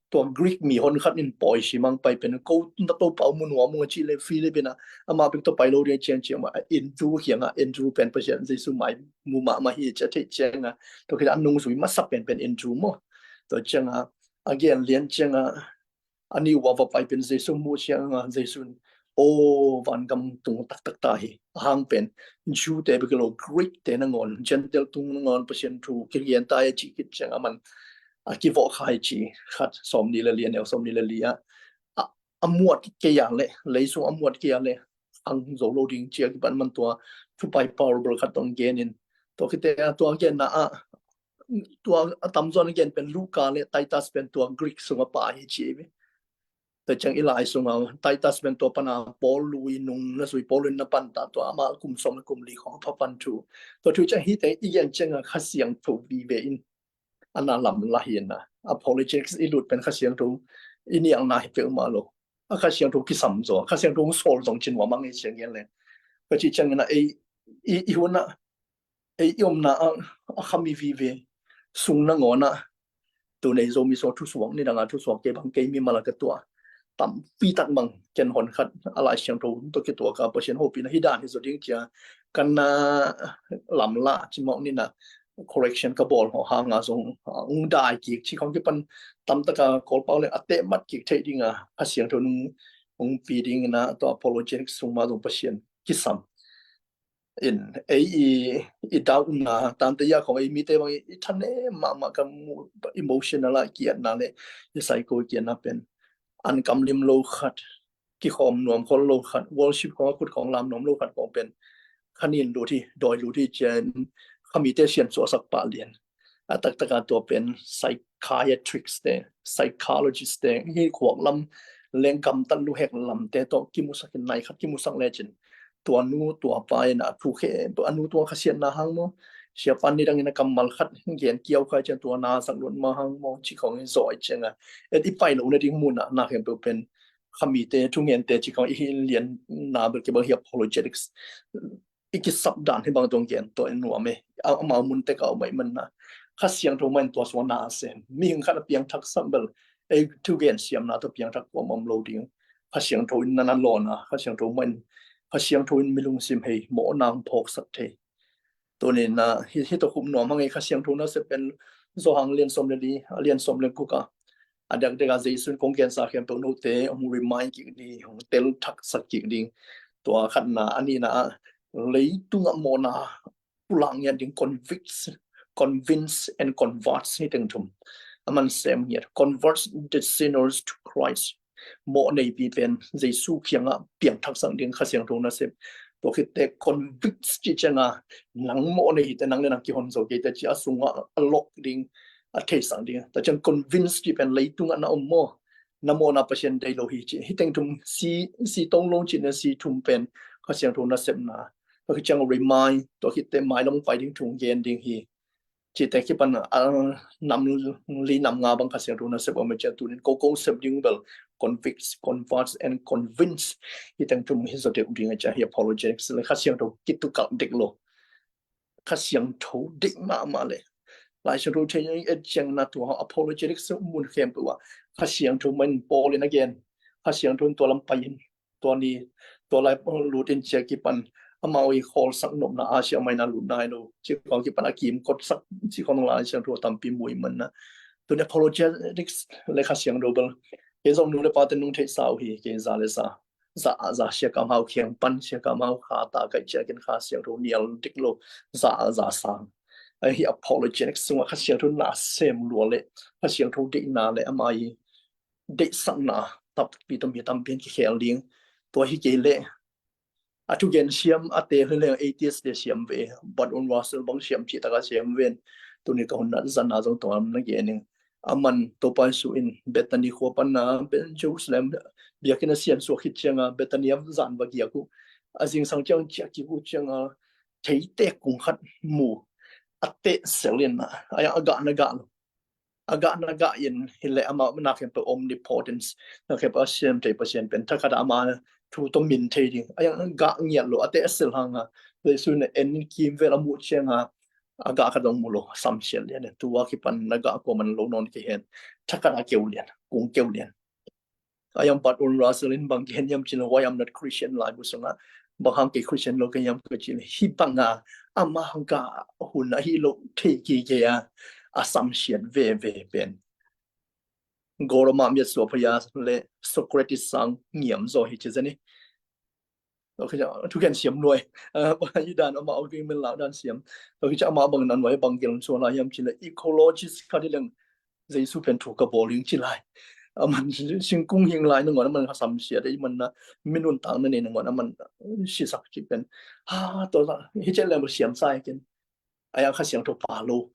tua Greek mihon khat in pawi simang pai pen ko na Topa mu nuam ung a cih le Philip in a amah bek tawh pai lo ding a ciang ciang mah Andrew kiangah, Andrew pen Pasian Jesu mai mu mahmah hi ci a theih ciang a tua khit a nungzui masa pen pen Andrew maw. Tua ciang a a gen lian ciang a a nih uh a va pai pen Jesu mu ciang a Jesu in aw vangam tung taktak ta hi. A hang pen Jew te bek lo Greek te nangawn Gentile tung nangawn Pasian thu kigen ta hi a cih khit ciang a man a kivawh kha hi ci khat sawm nih le li a neu sawm nih le li ah a muat kei a le leisung a muat kei a le ang zo lo ding ci a kipan man tua thupai parable khat tawh gen in tua khit teh a tua genna ah tua a tamzaw in a gen pen Luka le Titus pen tua Greek sung a pa hi ci hi. Tua ciang i lai sung a Titus pen tua pan a Paul lui nung na zui, Paul in na pan ta tua amah kum sawm le kum li khawng a pha pan thu. Tua thu ciang hihte i gen ciang a Kha Siangtho vive in a na lam la hi na. Apologetics i lut pen Kha Siangtho i nialna hi peuhmah lo. A Kha Siangtho kisam zaw, Kha Siangtho hong sawl zong ci nuam a ngei ciang gen le. Ka cih ciangin a ei i, i hun a ei i omna a, a khami vive sung nangawn a tu nei Zomi sung a thusuak ni dang a thusuak kei bang kei mimal a ka tuah tampi tak bang ken hon khat a Lai Siangtho tawh kituak a Pasian hopihna hi dan hi zaw ding cia kan na lamla ci mawk ni na correction ka bawl haw hang a zong ung dai kik ci khawng kipan tamtaka Kawlpau le a tehmat kik theih ding a Kha Siangtho nung ung pi ding na tua apologetic sung ma zong Pasian kisam. In ei i, i dau na tante ya khong ei mite bang i thane mahmah ka mu emotional a kiatna le i psycho kiatna pen an kam lim lo khat, kikhawm nuam khol lo khat, worship khong a khut khong lam nuam lo khat khong pen khanin lut hi, doi lut hi cian khamite sian suahsak pah lian. A taktaka tua pen psychiatrics te, psychologist te hi khuak lam leng gamtat luhek lamte tawh kimusak in nai khat kimusak lecin tua nu tua pa in a thu khe a nu tua khasiatna hang maw, siapa ni dangin a kammal khat gen kiau khai cian tua na sak luat ma hang maw ci khong hi zaw i cianga et i pai lo na ding mun a na khempeuh pen khamite thungente ci khong i hi lian na bel kibang hi apologetics i kisap dan hi bang tong gen tawh i nuam e. Amau mun tek a um a i man na Kha Siangtho man tua suan na a sem mihing khat a piang thak sam bel ei thugen siamna tawh piang thak kuam om lo ding. Kha Siangtho in na na lawn a Kha Siangtho man Kha Siangtho in milungsim hei mawh nang phawk sak thei. Tunin na hi hi tawh khup nuam hang ei Kha Siangtho na sep pen Zawhang lian sawm le li a lian sawm le guk a a dak dek a Jesu in kong gensa khempeuh note hong remind kik ding hong tel thak sak kik ding. Tua khatna a nihna a leitungah mawhna pulak ngiat ding convicts, convince and converts hi teng thum. A man sem ngiat converts the sinners to Christ. Mawh neipi pen Jesu kiangah piang thak sak ding Kha Siangtho na sep. Tua khitte convicts ci cianga nang mawh nei hite nang le nang kihon zo keite ci a sungah a lok ding a theisak ding. Tua ciang convince ci pen leitungah na om maw na mawhna Pasian dei lo hi ci hi teng thum si si tong lo ci na si thum pen Kha Siangtho na sepna. Tua khi ciang remind tua khitte mai long pai ding thung gen ding hi. Cite kipan a nam li nam nga bang Kha Siangtho na sep om cian tunin ko kong sep ding bel convicts, converts and convince hi teng thum hi zaw deuh ding a cia hi apologetics le Kha Siangtho kitukal dek lo. Kha Siangtho dek mahmah le Lai Siangtho thei et ciang na tua apologetics mun khempeuh a Kha Siangtho man Paul in a gen Kha Siangtho in tua lam pai in tua ni tua lai lut in cia kipan amau i khawlsak nopna a sia mai na lut nai lo ci khawng kipan a kim kotsak ci khawng Lai Siangtho tampi mui man na. Tuni apologetics le Kha Siangtho bel kei zong nu le pa te nung theih sau hi kei za le za za a za sia kam hau khiang pan sia kam hau kha ta kai cia kin Kha Siangtho nial dik lo za a za sang. Ahi apologetic sungah Kha Siangtho na sem lua le Kha Siangtho deihna le ama i deihsakna tampi tawh mi tampi in kikhel ding. Tua hi kei leh a thugen siam a te hi leng atheist te siam ve, Bert Russell bang siam cih taka siam ven. Tuni ka hun na zan a zong tawh na gen ing. Aman Topa Jesu in Bethany khua pan a, Jerusalem biakinn a sian suak khit cianga Bethany a zan va giak uh. A zingsang ciang ciah kik uh cianga theite kung khat mu, a teh sel in a, a gah na gah lo. A gah na gah in hi leh amah na khempeuh omnipotence, na khempeuh a siam thei Pasian pen thakhat a ama thu tawh min thei ding. A gah ngiat lo, a teh sel hanga Jesu in en in kimvel a muh cianga a gah khat zong mu lo, samsiat lian. Tua kipan na gah kua man lo nawn kihen. Thakhat a keu lian, kung keu lian. A yang Bert Russell in bang kihen hiam cih leh, Why I'm Not Christian laibu sungah bang hang kei Christian lo ka hiam ka cih leh, hih banga ama gah hun ahi lo thei kikei a, a samsiat veve pen Goroma miat suah phaya le Socrates sang ngiam zaw hi ci zen hi. Thugen siam nuai. I dan ama argument lak dan siam. Tua kici ama bang nan vai bang gel suah lai hiam cih leh ecologist khat hi leng Jesu pen thu ka bawl ing ci lai. Aman singkung hing lai nangawn aman kha samsiat ei man na minun tang na nei nangawn aman sisak ci pen. Ha, tua hi cian leng siam sa hi ken. Aia Kha Siangtho pa lo.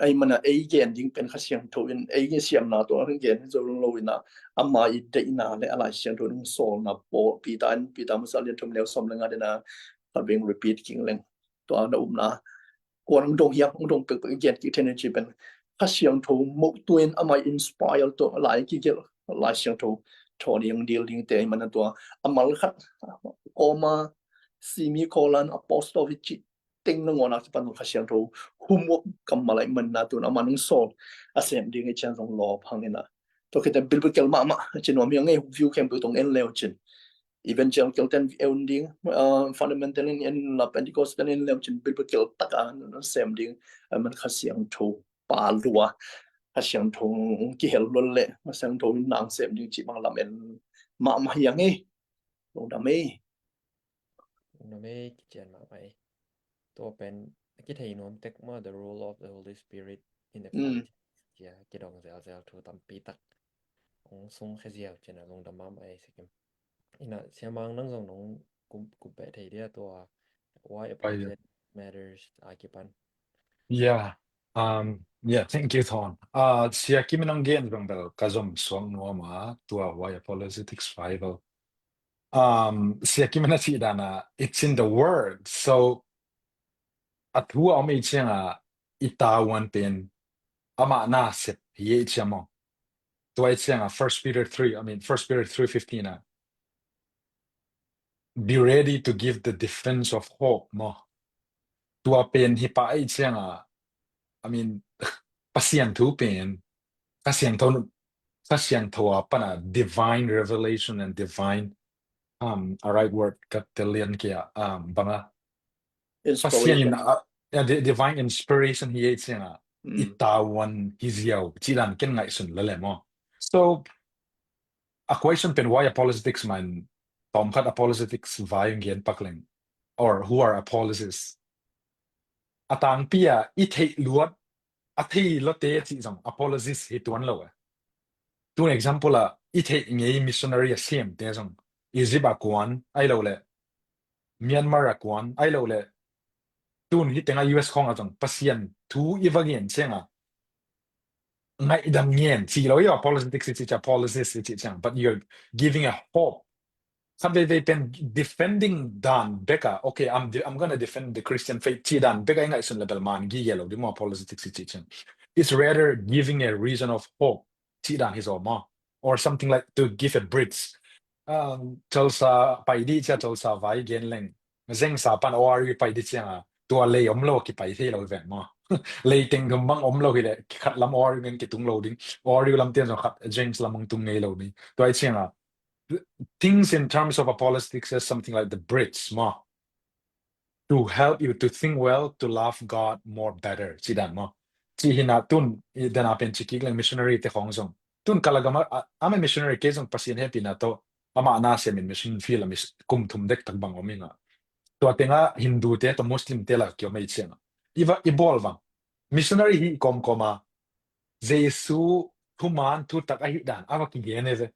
Ei mana ei gen ding pen Kha Siangtho in ei siamna tua gen zo lo ina ama i deihna le a Lai Siangtho in sawlna pawl Peter in Peter masa lian thum neu sawm le nga dena ka beng repeat king leng tua na umna kuan ang dong hiam ang dong pek pek gen ki thei na ci pen Kha Siangtho mo tuin ama inspire to Lai ki gel Lai Siangtho tho ding dil ding te mana tua amal khat comma semicolon apostrophe ci teng nangawn a kipan Kha Siangtho homework kammal a i manna tun a man hong sawl a sem ding i cian zong lawp hang ina. Tua khit teh biblical mahmah a ci nuam hi a ngei view khempeuh tong en leu cin. Evangelical ten en ding, fundamental in en la Pentecost ten en leu cin biblical tak a sem ding a man Kha Siangtho pa lua. Kha Siangtho kihel lua le Kha Siangtho in nang sem ding ci bang lam en mahmah hi a ngei. Lungdam ei. Lungdam ei, kician mahmah ei. Tua pen a kithei nuam tek maw, the role of the Holy Spirit in the politics. Cia kidong zelzel thu tampi tak hong sung khe ziau cina lungdam mahmah ei sikim. Ina siamang nang zong nong kumpeh thei dia tua why apologetic matters a kipan. Yeah. Um, yeah, thank you, Thon. Uh, sia kim nang gen zong bel ka zom suang nuam a tua why apologetics Bible. Um, sia kim na ci dana it's in the word. So a thu a om ei cianga i tavuan pen ama na sep hi ei ciamo. Tua ei cianga First Peter three, I mean First Peter three fifteen a be ready to give the defense of hope mo. Tua pen hi pa ei cianga, I mean Pasian thu pen Kha Siangtho Kha Siangtho a pana divine revelation and divine um a right word ka telian kia um banga Pasian in uh, yeah, divine inspiration hi ei cianga i tavuan hi ziau ci dan ken ngaihsun la le mo. So a question pen why apologetics man tom khat apologetics vai gen pak leng or who are apologists. A tangpi a i theih luat a thei lote ci zong apologist hi tuan lo e. Tun example a i theih ngei missionary a siamte zong Egypt a kuan ai lo le Myanmar a kuan ai lo le tun hi tenga U S khong a zong Pasian thu i va ngen cianga ngaihdam ngen ci lo i apologetics i ci cia apologist i ci ciang but you're giving a hope. Khat veivei pen defending dan beka okay I'm I'm gonna defend the Christian faith ci dan beka i ngaihsun le bel man gige lo di mo apologetics i ci ciang. It's rather giving a reason of hope ci dan hi zo mo or something like to give a bridge. Um, Tulsa pai di cia Tulsa vai gen leng zengsa pan O R U pai di cianga tua lei om lo kipai thei lo ven mo. Lei teng gam bang om lo hi le khat lam O R U ngen kitung lo ding O R U lam tian zong khat James lam tung ngei lo ni tua i cianga things in terms of apologetics is something like the bridge mo. To help you to think well, to love God more better ci dan mo. Ci hina tun dana pen ci kik leng missionary te khong zong tun kalagama ama missionary ke zong Pasian hepina to ama na semin mission field a kum thum dek tak bang om inga. Tua tenga Hindu te to Muslim te la kiom ei cianga i va i bawl vang Missionary hi kawmkawm a, Jesu thuman thutak ahi dan a va kigen e ve.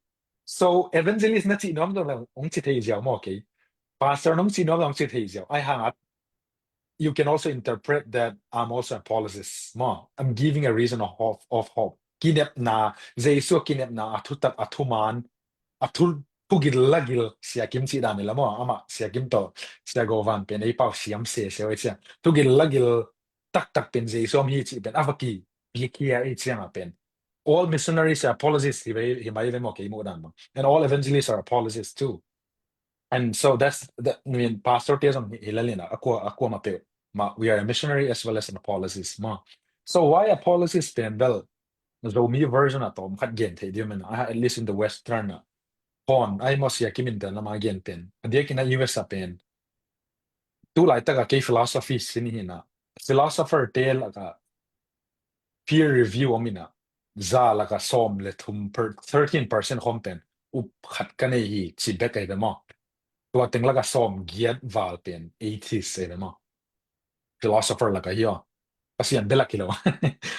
So evangelist na cih nuam zong le ong ci thei ziau maw kei. Pastor nong ci nuam zong ci thei ziau. Ai hang at, you can also interpret that I'm also apologist maw. I'm giving a reason of hope, of hope. Kinepna, Jesu kinepna, a thutak, a thuman, a thu, thugil lagil, Sia Kim cih dan ni la maw. Amah Sia Kim tawh Sia Go Van pen ei pau siam se se oi cia. Thugil lagil taktak pen Jesu om hi cih pen a va ki, ki kia ei ciang a pen. All missionaries are apologists hi mai, hi mai ve maw kei muh dan bang. And all evangelists are apologists too. And so that's the, I mean, pastor te zong hi, hi lalina, a kua, a kua ma pe, ma, we are a missionary as well as an apologist ma. So why apologist pen? Well, Zomi version a tom khat gen thei diu men, at least in the Western a. Hon, ai maw Sia Kim in tel na ma gen pen. A diakin a U S a pen. Tu lai taka kei philosophy sin hi na. Philosopher te laka peer review om ina. Za laka sawm le thum per, thirteen percent khom pen. Up khat ka nei hi, ci bek ai ve maw. Tua teng laka sawm giat val pen, atheist ai ve maw. Philosopher laka hi aw. Pasian belak hi lo.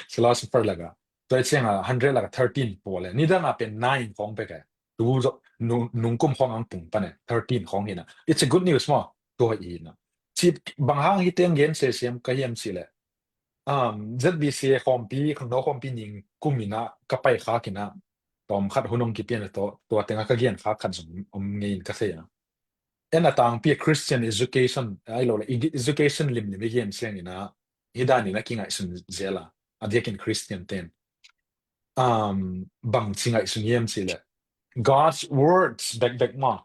Philosopher laka. Tua i cianga hundred laka thirteen pawl le. Nidanga pen nine khong bek ai. Tu zo, nu, nungkum khong ang pung pane. Thirteen khong hina. It's a good news maw. Tua hina. Ci bang hang hi teng gen se siam ka hiam ci le. Um, Z B C A khompi, khangno khompi ning kumina, ka pai khakina. Tom khat hunong kipian le to, tua tenga ka gen khak khat zong om ngei in ka thei a. En a tangpi a Christian education, ai lo le, education limlim i gen siangina, hi danin a kingaihsun zela, a diakin Christian ten. Um, bang ci ngaihsun hiam ci le. God's words, bek bek ma.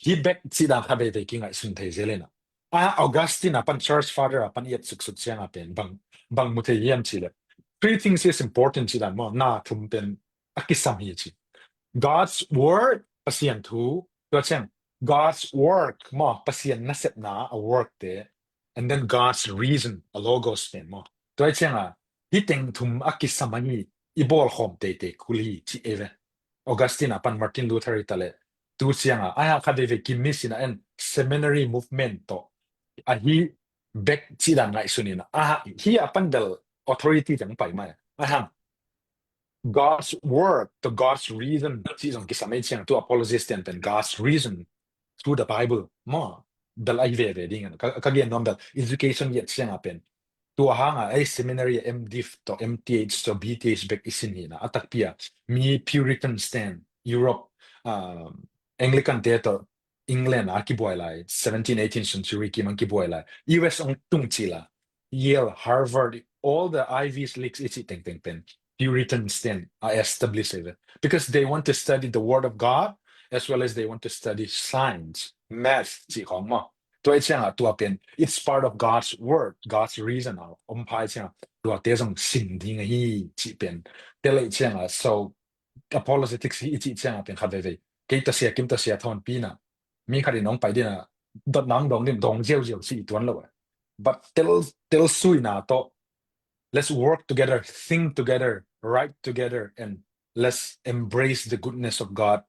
Hi bek ci dan kha veve kingaihsun thei zelina. A Augustine a pan church father a pan iat suksuk sianga pen, bang, bang mu thei hiam ci le. Three things is important ci dan maw, na thum pen a kisam hi ci. God's word, Pasian thu, tua ciang, God's work, maw, Pasian nasepna a work te, and then God's reason, a logos pen maw. Tua cianga, hi teng thum a kisam a hi, i bawl khom teitei kul hi ci e ve. Augustine a pan Martin Luther i ta le, tu cianga, ai ha kha veve kim mi sina en seminary movement to, a hi bek ci dan ngaihsun ina, a ha, hi a pan del authority teng pai mai, ai hang, God's word to God's reason. Ci zong kisam ei ciang tu apologist ten pen God's reason through the Bible. Maw, bel ai veve ding. Ka, ka gen nuam bel education yet ciang a pen. Tua hanga ei seminary M.Div to M.Th to B.Th bek i sin hina. A takpi a mi Puritan stand Europe, um, Anglican te to England a kibuai lai, seventeen, eighteenth century kim ang kibuai lai. U S ang tung ci la, Yale, Harvard, all the Ivy Leagues i ci teng teng pen Puritan stand a establish ve. Because they want to study the word of God as well as they want to study science, math ci khong maw. Tua i cianga tua pen, it's part of God's word, God's reason a om phai cianga, tua te zong sin ding a hi ci pen. Te lei cianga, so apologetics hi i ci cianga pen kha veve. Kei ta Sia Kim ta Sia Thon pina. Mi khat in ong pai dina, dot nang dong din dong ziau ziau ci i tuan lo. But tel, tel sui na to, let's work together, think together, write together, and let's embrace the goodness of God,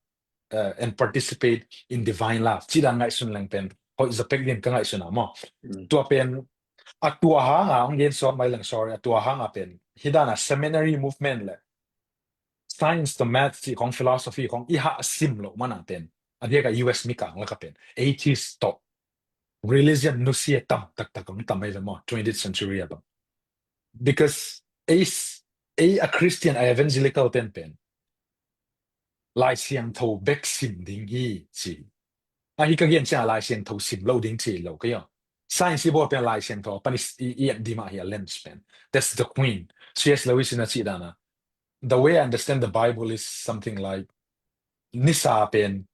uh, and participate in divine love. Ci dan ngaihsun leng pen, hoi zapek din ka ngaihsun a maw. Mm. Tua pen, a tua hanga, ong gen suak mai leng, sorry, a tua hanga pen, hi dana seminary movement le, science to math ci khong philosophy khong i ha sim lo mana pen. A diaka U S mi kang laka pen. Atheist to religion nusia tam taktak ang tam ai ve maw, twentieth century a bang. Because ei, ei a Christian a evangelical ten pen. Lai Siangtho bek sim ding hi ci. A hi ka gen ciang Lai Siangtho sim lo ding ci lo ka yo. Science i bawl pen Lai Siangtho pan i, i, i et dima hi a lens pen. That's the queen. C S Lewis in a ci dana. The way I understand the Bible is something like nisa pen,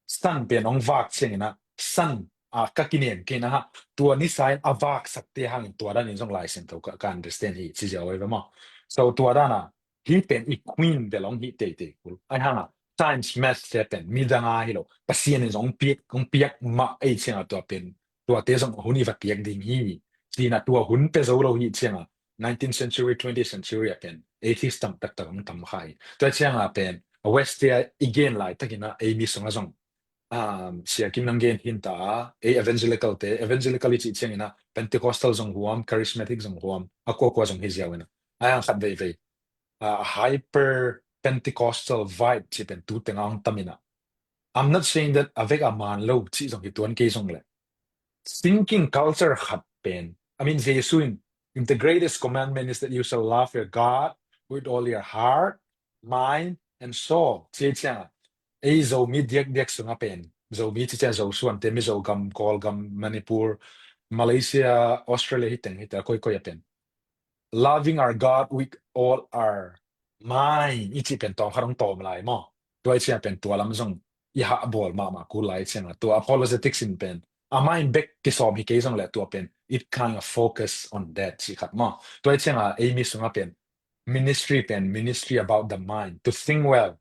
sun pen ong vak ciangina, sun a ka kinen kina ha, tua nisa in a vak sakte hangin tua danin zong Lai Siangtho ka, ka understand hi, ci ziau ai ve maw. So tua dana, hi pen i queen bel ong hi teitei kul. Ai hanga, science math te pen, midang a hi lo, Pasian in zong piak, ong piak ma ei cianga tua pen, tua te zong hun i va piak ding hi, cina tua hun pe zo lo hi cianga, nineteenth century, twentieth century a pen, atheist tam taktak ang tam kha hi. Tua cianga pen, a West te a i gen lai takina, ei mi sunga zong, um, Sia Kim nang gen hinta a, ei evangelical te, evangelical i cih ciangin a, Pentecostal zong huam, charismatic zong huam, a kuakua zong hi ziau in a. A yang khat veivei. Uh, hyper Pentecostal vibe ci pen tu teng ang tam in a. I'm not saying that a vek a man lo ci zong hi tuan kei zong le. Thinking culture khat pen. I mean, Jesu in, in the greatest commandment is that you shall love your God with all your heart, mind, and soul. Ci ciang a. Ei Zomi diak diak sunga pen. Zomi ci ciang Zosuan te Mizo gam, Kawl gam, Manipur, Malaysia, Australia hi teng hi ta koi koi a pen. Loving our God with all our mind. I ci pen tawm khat hong tawm lai maw. Tua i ciang pen tua lam zong i hah bawl mahmah kul lai ciang a. Tua apologetics in pen. A mind bek kisawm hi kei zong le tua pen. It kind of focus on that ci khat maw. Tua i ciang a ei mi sunga pen. Ministry pen, ministry about the mind. To think well.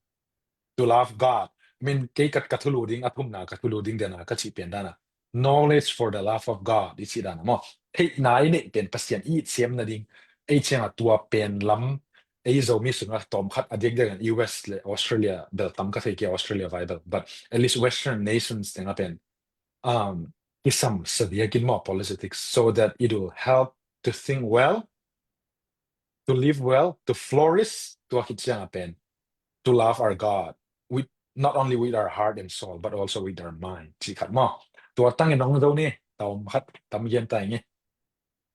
To love God. I mean, kei ka, ka thulu ding, a thumna ka thulu ding dena ka cih pen dana. Knowledge for the love of God, i cih dana maw. Theihna i neih pen Pasian i it siam nading. Ei ciang a tua pen lam, ei Zomi sunga tawm khat a diakdiak in U S le Australia bel tam ka thei kei Australia vai bel. But at least Western nations teng a pen. Um, kisam sa diakin maw apologetics so that it will help to think well, to live well, to flourish, tua khit ciang a pen, to love our God, with, not only with our heart and soul, but also with our mind. Ci khat maw. Tua tang in ong do ni, tawm khat, tam gen ta ing e.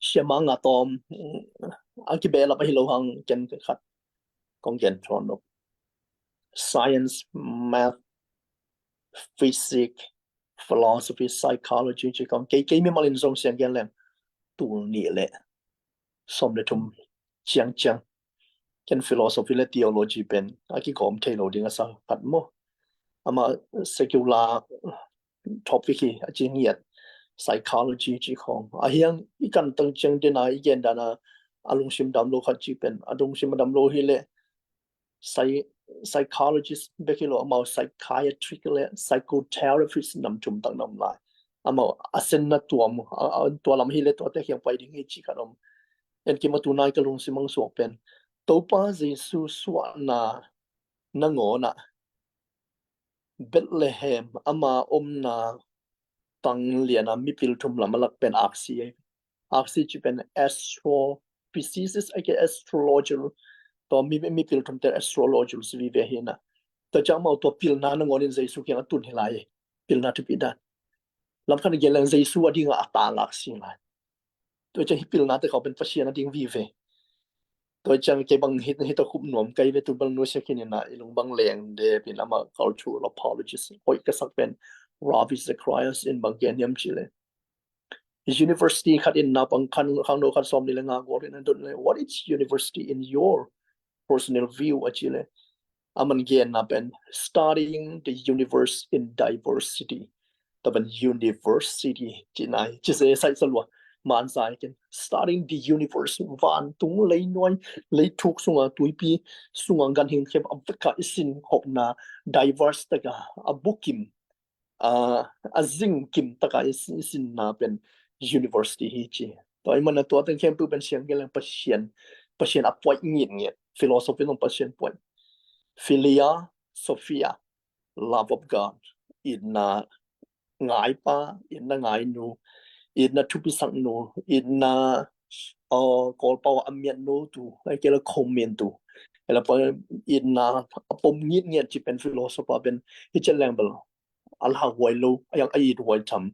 Siama nga tawm, mm, a kibe lap ahi lo hang ken khat. Kong gen thawn lo. Science, math, physics, philosophy, psychology, ci kong. Kei, kei mi malin zong siang gen leng. Tul ni le. Som le thum ciang ciang. Ken philosophy le theology pen a kikawm thei lo ding a sa khat maw. Ama secular topic hi a ci ngiat psychology ci khawng. A hiang i kan tang ciang dena i gen dana a lungsim dam lo khat ci pen. A lungsim a dam lo hi le psy-, psychologist bek hi lo amau psychiatric le psychotherapist nam tum tak nam lai. Amau a senna tuam, a, a, tua lam hi le tua te khiang pai ding hi ci khat om. En kim a tu nai ka lungsim ang suak pen. Topa Jesu suahna nangawn ah Bethlehem ama omna tang liana mipil thum lam a lak pen aksi ei. Aksi ci pen astrophysicist a ke astrologer. Tua mi, mipil thum te astrologer si vive hi na. Tua ciang amau tua pilna nangawn in Jesu kiang a tun hi lai. Pilna thupi dan. Lam khat a gen leng Jesu a ding a a tang aksi lai. Tua ciang hi pilna te khau pen Pasian a ding vive. Tua ciang kei bang hit, hit a khup nuam kai ve tu bang nusia khin ina i lung bang leng de pin ama cultural apologist. Hoi ka sak pen Ravi Zacharias in bang gen hiam ci le. University khat in na pang khan, khang no khat som ni le nga gol in an dot le. What is university in your personal view a ci le. Aman gen na pen studying the universe in diversity. Tua pen university ci nai, ci se sai sa lua. Man sai ken studying the universe, vantung, leinuai, leithuk sunga, tuipi sunga, ganhing khep a veka i sin khopna, diverse taka a bukim, a, a zingkim taka i sin, i sinna pen university hi ci. Tua i mana tua teng khempeuh pen siang gen leng Pasian, Pasian a puai ngit ngit. Philosophy nong Pasian puai. Philia, Sophia, love of God. Itna ngaipa, itna ngainu, itna thupisaknu, itna, uh, Kawlpau a miatnu tu, ai kela khomin tu. Ela pa itna a pom ngit ngit ci pen philosopher pen hi cen leng bel. A la huai lo, a yang a it huai tham.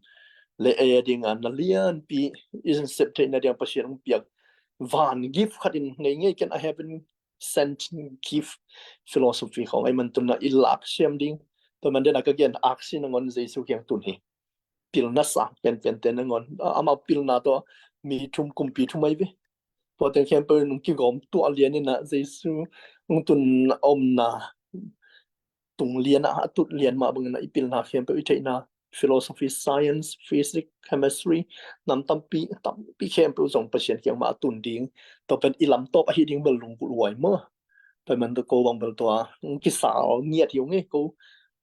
Le e ding a na lianpi, isn't sep theihna ding Pasian hong piak. Van gift khat in ngei ngei ken a heaven sent gift philosophy khong. Ai man tun na i lak siam ding. Tua man den a ka gen aksi nangawn Jesu kiang tun hi. Pilna sa, ken ken ten nangawn. A, ama pilna tua mi thum kumpi thum ai ve. Tua ten khempeuh nung kigawm tua lian ina Jesu nung tun omna tung lian a, a tut lian mah bangin a i pilna khempeuh i theihna, philosophy, science, physics, chemistry, nam tampi, tampi khempeuh zong Pasian kiang mah a tun ding. Tua pen i lam tawp ahi ding bel lunggulh huai maw. Tua man tua ko bang bel tua, mm, kisal ngiat hi ung e, ko,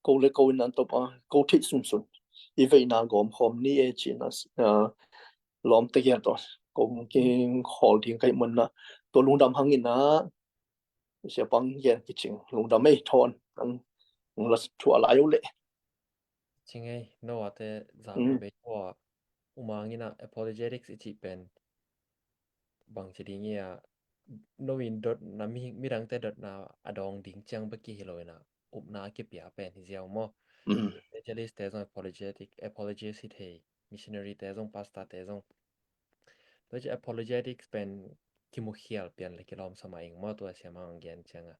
ko le ko in an tawp a, ko theih sunsun. I veina gawm khawm ni e cina, ah, lawm te kian tua. Ko king khawl ding kai mun na. Tua lungdam hangin a, Sia pang gen kicing lungdam ei thawn ang, ang la thuah lai uh le. Ci ngei, no a te za mm. Bei tua umang ina apologetics i cih pen bang ci ding ia, no in dotna mi, midangte dotna a dawng ding ciang bek hi lo ina, upna a kipia pen hi ziau maw. Mm. Evangelist te zong apologetic, apologist hi thei, missionary te zong, pastor te zong. Tua ci apologetics pen kimukhial pian le kilawm sama ing maw, tua siama ong gen cianga.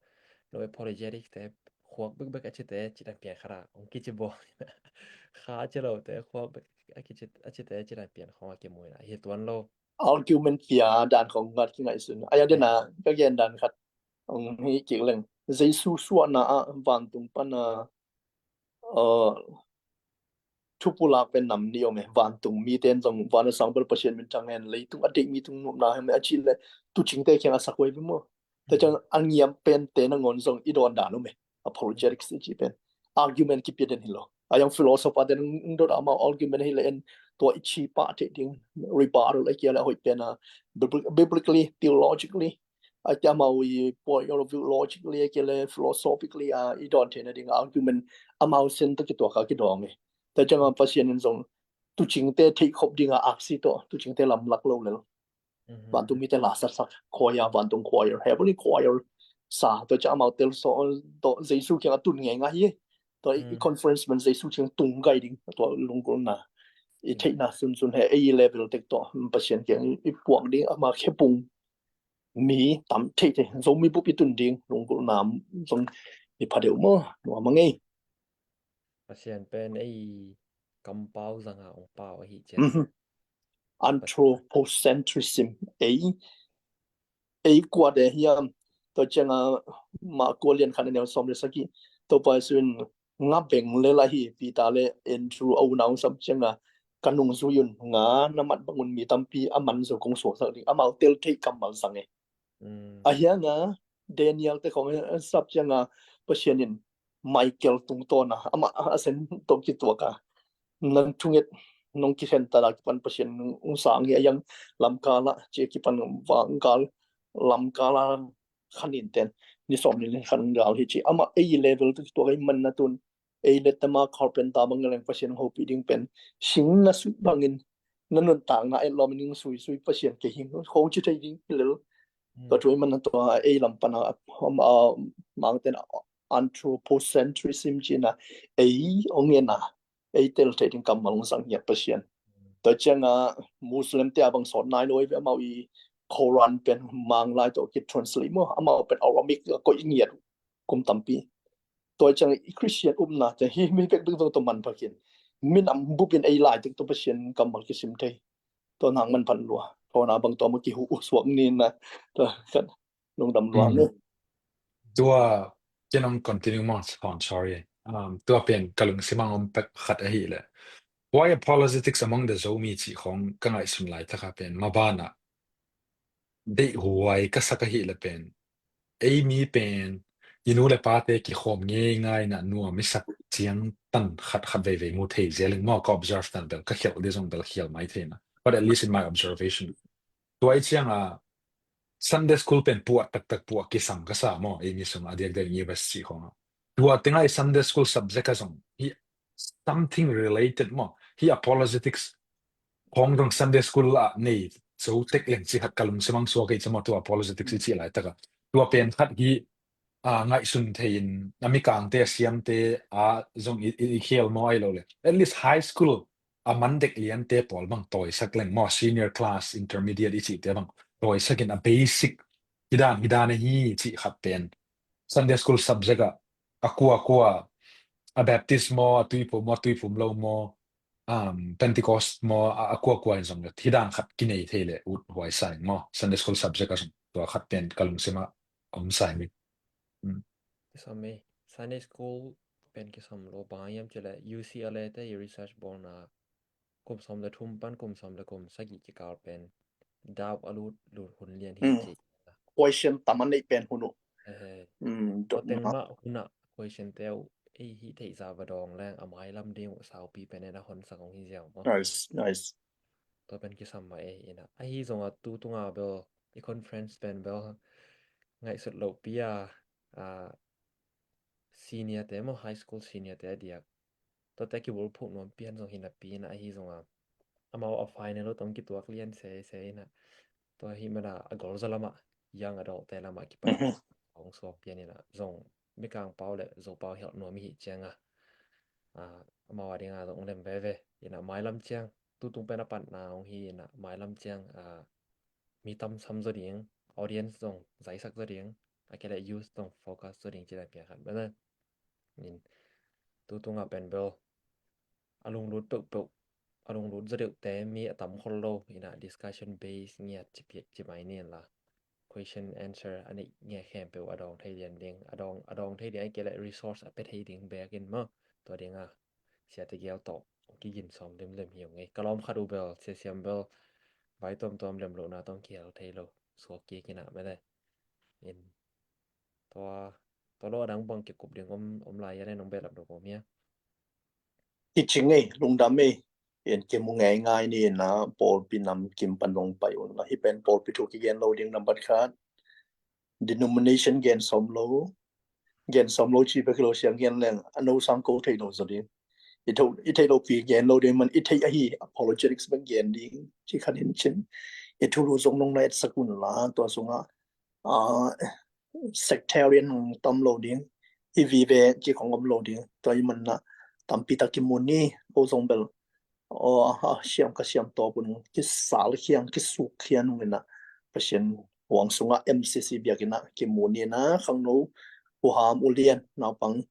No apologetics te khuak bekbek a cite cidan pian khara ong kici bo. Kha a ci lo te khuak bek a kici a cite cidan pian khong a kimuina hi tuan lo. Argument pia dan khong ngat kingaihsun. Aya dena ka gen dan khat ong hi kik leng. Jesu suahna a vantung pana uh, thupulak pen nam ni om e, vantung mi ten zong van a sang bel Pasian min thang hen, leitung a deih mi tung nopna hem a cih le tucingte kiang a sak huai bi maw. Tua ciang a ngiam pen te nangawn zong i dawn dan om e, apologetics i cih pen argument kipia den hi lo. A yang philosopher ten ong dot amau argument hi le en tua i ci pah theih ding, rebuttal a kia le a hoih pen a biblically, theologically, a kia amau i point of view logically a kia le philosophically a i dawn theihna ding argument amau sen tawh kituak a kidawng e. Tua ciang a Pasian in zong tucingte theih khop ding a aksi tawh tucingte lamlak lo lel. Vantung mite la saksak choir, vantung choir, heavenly choir sa, tua ciang amau tel so tawh Jesu kiang a tun ngei ngai hi. Tua i conference man Jesu kiang tung gai ding, tua lunggulhna i theihna sunsun he ei level tek tawh Pasian kiang i puak ding ama khepung mi tam thei thei, Zomi bup i tun ding lunggulhna zong i pha deuh maw, nuam a ngei. Pasian pen ei kampau zanga ong pau ahi cian. Anthropocentrism, ei, ei kua de hiam, tua cianga Marko lian khat a neu sawm le sagih, Topa Jesu in nga beng le la hi, Peter le Andrew a unau sap cianga ka nungzui un nga na mat bangun mi tampi a man zo kong suaksak ding, amau tel thei kammal zang e. Ahianga Daniel te khong sap cianga Pasian in Michael tungtawna ama a sen tawh kituaka nan thunget nong kikhen tala kipan Pasian ung sang hi a yang lamkala cia kipan vangkal lamkala khanin ten ni sawm ni khan gal hi ci ama ei level tawh kituaka i manna tun ei le tama carpenter bang leng Pasian hopih ding pen sing na sui bangin na nuntakna et lawm ning sui sui Pasian ke hing hong ci thei ding lel. Tua thu i manna tua ei lam pana mangten anthropocentrism cina ei ong ena ei tel thei ding kammal ong sang hiat Pasian. Tua cianga Muslim te a bang sawt nai lo i ve amau i Quran pen mang lai tawh ki translate maw amau pen Aramaic a koih ngiat kum tampi. Tua ciang i Christian upna ciang hi mi pek ding zong tua man phakin minam bupin ei lai tek tua Pasian kammal kisim thei. Tua nang man phan lua. Tua na bang tua ma kihu uh suak ni na. Tua kan lungdam lua ni. Tua ken ong continue maw, sorry. Tua pen ka lungsimang om pek khat ahi le. Why apologetics among the Zomi cih khong ka ngaihsun lai taka pen mabana deih huai ka sak ahi le pen ei mi pen i nu le pate kikhawm ngeingai na nuam i sak ciang tan khat khat veivei mu thei zialing maw ka observe tan bel ka khialh dih zong bel khialh mai thei na. But at least in my observation. Tua i cianga Sunday school pen puah taktak puah kisam ka sa maw ei mi sung a diakdiak university khong a. Tua tengai Sunday school subject a zong hi something related maw hi apologetics khong dong Sunday school ah nei zo tek leng ci khat ka lungsimang suak ei cama tua apologetics i cih lai taka tua pen khat hi a ngaihsun thei in a mikangte a siamte a zong i khel maw ai lo le at least high school a man dek liante pawl bang tawisak leng maw senior class intermediate i cihte bang tawisak in a basic hidan hidan ahi cih khat pen Sunday school subject ah a kua kua a Baptist maw a tuiphum maw a tuiphum lo maw um, Pentecost maw a, a kua kua in zong le hi dan khat kinei thei le ut huai sa in maw Sunday school subject a zong tua khat pen ka lungsima om sa in. Kisam ei Sunday school pen kisam lo bang hiam ci le U C L A te i research bawlna kum sawm le thum pan kum sawm le kum sagih kikal pen dau a lut lut hun lian hi ci. Question tam a neih pen hun uh. Tua teng mah hun ah question te uh ei hi theih za va dawng leng a mailam ding uh saupi pen en a hon sak hong hi ziau maw. Nice, nice. Tua pen kisam mah ei ina ahi zonga tu tunga bel i conference pen bel ngaihsut loh pi a senior te maw high school senior te a diak Tuate a kibulphuh nuam pian zong hi napi in ah, ahi zongah amau a final lo tawh kituak lian sese in ah, tua hi mana a gol zaw lamah, young adult te lamah kipan hong suak pian in ah, zong Mikang pau le Zopau hilh nuam i hih ciangah, ah, amau a dingah zong lem veve in ah, mailam ciang tutung pen a patna hong hi in ah, mailam ciang, ah, mi tam sam zaw ding, audience zong zaisak zaw ding, a kei le youth zong focus zaw ding cih dan piang khat bel in, tutungah pen bel a lunglut peuhpeuh, a lunglut zaw deuhte mi a tam khol lo in ah, discussion base ngiat ci piak ci mai ni in la, question answer a neih ngiat khempeuh a dawng thei lian ding, a dawng, a dawng thei ding a kei le resource a pia thei ding beek in maw, tua dingah Sia Tegel tawh kigin sawm limlim hi ung ei. Ka lawm khat uh bel, Sia Siam bel, vai tuamtuam lem lohna tawh kihel thei lo, suak kik in ah mete. In tua, tua lo a dang bang kikup ding om, om lai a le nong behlap lo ko mia. Kicing ei, lungdam ei. In kimu ngeingai ni in ah, pawlpi nam kim pan nong pai un la, hih pen pawlpi thu kigen lo ding nambat khat. Denomination gen sawm lo, gen sawm lo ci bek hi lo, siang gen leng a no sang ko thei lo zaw ding. I tho, i thei lo pi gen lo ding man, i thei ahi apologetics bek gen ding ci khat in cin. I thulu zong nong na etsak un la, tua sungah, ah, sectarian nong tam lo ding, i vive ci khong om lo ding. Tua i man na tampi tak kimu ni, ko zong bel, aw, a siam ka siam tawp un, kisal khiang, kisuk khian un in ah, Pasian huang sungah M C C biak in ah kimu ni in ah, khangno, u ham, u lian, naupang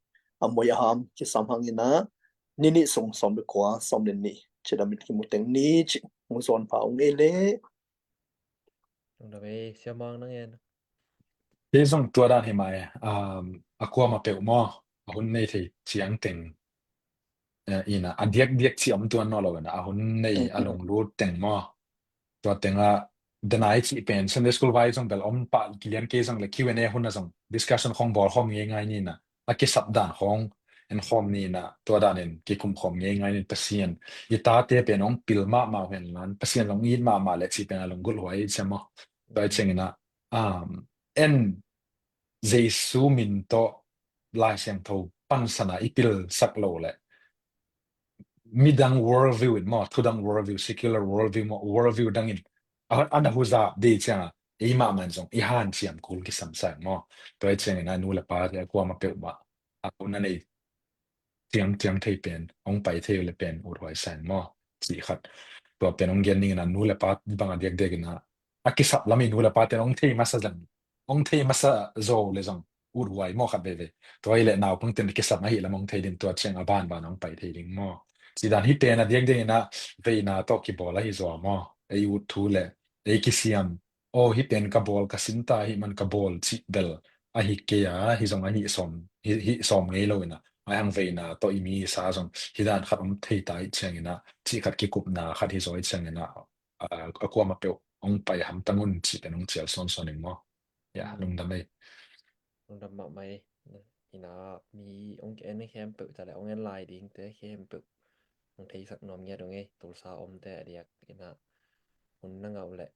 a moi a ham kisam hang in ah, ni nih sung sawm le kua, sawm le nih cidam in kimu teng ni ci, mu zawn pha ung ei le. Lungdam ei, Sia Mang nang en. Kei zong tua dan hi mai, um, a kuamah peuh maw, a hun nei thei ciang teng, eh, in ah, a diakdiak ci om tuan nawn lo in ah, a hun nei, a lunglut teng maw, tua tengah, denai cih pen, Sunday school vai zong bel om pah kilian kei zong le, Q and A hun ah zong discussion khong bawl khawm ngeingai ni in ah, a kisap dan khong en khawm ni in ah, tua dan in kikum khawm ngeingai ni in, Pasian i tate pen hong pil mahmah uh hen lan, Pasian long it mahmah le cih pen a lunggulh huai i ciam maw. Tua i ciang in ah, um, en Jesu min tawh Lai Siangtho pansan a i pilsak lo le, midang worldview in maw, thudang worldview, secular worldview maw, worldview dang in a, a na huzap dei ciang a, ei mahmah in zong i hanciam kul kisam sa ing maw. Tua i ciang in ah, nu le pa te a kuamah peuhmah a hun a nei ciang, ciang thei pen, hong pai thei uh le pen, ut huai sa ing maw, cih khat. Tua pen hong gen ning in ah, nu le pa bang a diakdiak in ah, a kisap lam i nu le pa ten hong thei masa zang, hong thei masa zo le zong, ut huai maw khat veve. Tua hi le naupang ten kisap ahi lam hong thei ding, tua ciang a banban hong pai thei ding maw. Ci dan hi pen a diakdiak in ah, veina tawh kibawl ahi zaw maw. Ei ut thu le, ei kisiam, aw, hih pen ka bawl, ka sin ta, hih man ka bawl cih bel ahi kei a, hih zong ahi sawm, hih, hih sawm ngei lo in ah, a hang veina tawh i mi sa zong, hih dan khat om thei ta i ciang in ah, cih khat kikupna khat hi zaw i ciang in ah, a, a kuamah peuh hong pai hamtang un cih pen hong cial sawnsawn ing maw. Ya, lungdam ei. Lungdam mahmah ei. Hi na, mi hong en khempeuh ta le, hong en lai dingte khempeuh hong theisak nuam ngiat ung ei. Tulsa omte a diak in ah, hun na ngah uh le,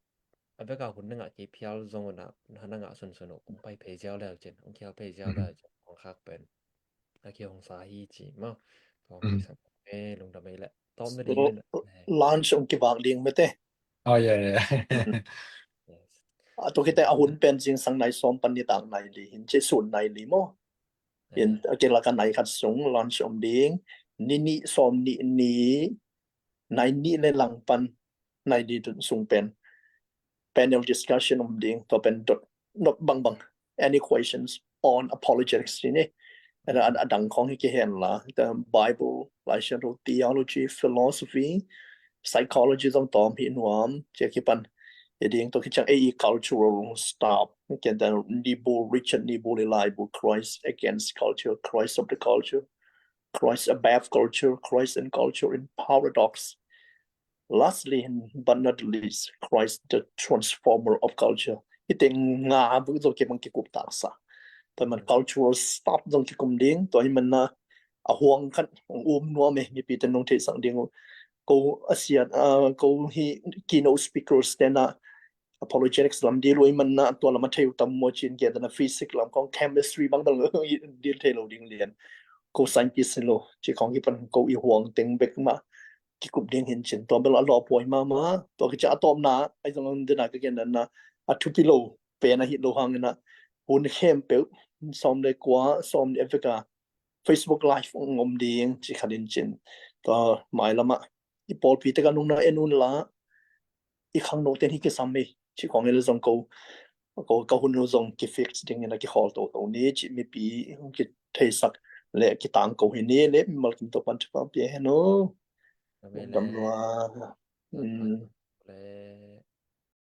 a bek a hun na ngah kei phial zong un ah, na ngah sunsun uh, hong pai phei ziau le uh cin, hong kihel phei ziau le uh cin, hong khak pen a kihong sa hi ci maw. Tua hong theisak nuam ei, lungdam ei le. Tawm na ding in ah, lunch hong kivak ding mete. Oh, yeah, yeah. Yes. A tua khit teh a hun pen zingsang nai sawm pan nitak nai li hin, ci sun nai li maw. In a kilak a nai khat sung lunch om ding, ni nih sawm nih ni, nai nih le lang pan nai li sung pen panel discussion om ding, tua pen dot nop bangbang. Any questions on apologetics ci ni? And a, a dang khong hi kihen la, the Bible, Lai Siangtho, theology, philosophy, psychology zong tawm hi nuam, ci a kipan hi ding. Tua khit ciang ei cultural stuff, ken the Niebuhr, Richard Niebuhr i laibu, Christ Against Culture, Christ of the Culture, Christ Above Culture, Christ and Culture in Paradox. Lastly, but not least, Christ, the Transformer of Culture. Hih teng nga buk zong kei bang kikup taksa. Tua man cultural stuff zong kikum ding, tua hi man na a huang khat um nuam e, mipi ten nong theisak ding uh. Ko a siat, ah, ko hi keynote speakers ten a apologetics lam dil uh i man na, tua lam a thei uh tam maw ci-in, gen dan a physics lam khong, chemistry bang dang dil thei lo ding lian. ko scientist hi lo, ci khong kipan ko i huang teng bek mah kikup ding hi in cin, tua bel a lawh puai mahmah. Tua kici a tawpna ai zong dena ka gen na, a thupi lo pen a hi lo hangin a hun khempeuh sawm le kua, sawm le vek a Facebook Live ong om ding ci khat in cin. Tua mailamah i pawlpi te ka nungna en un la, i khangno ten hi kisam hi ci khong el zong ko, ko ka hun zong ki fix ding in a kikhawl toto ni ci mipi kitheisak le kitang ko hi ni le mimal kim to pan ci pa pia hen o. Amen. Dam lua. Mm.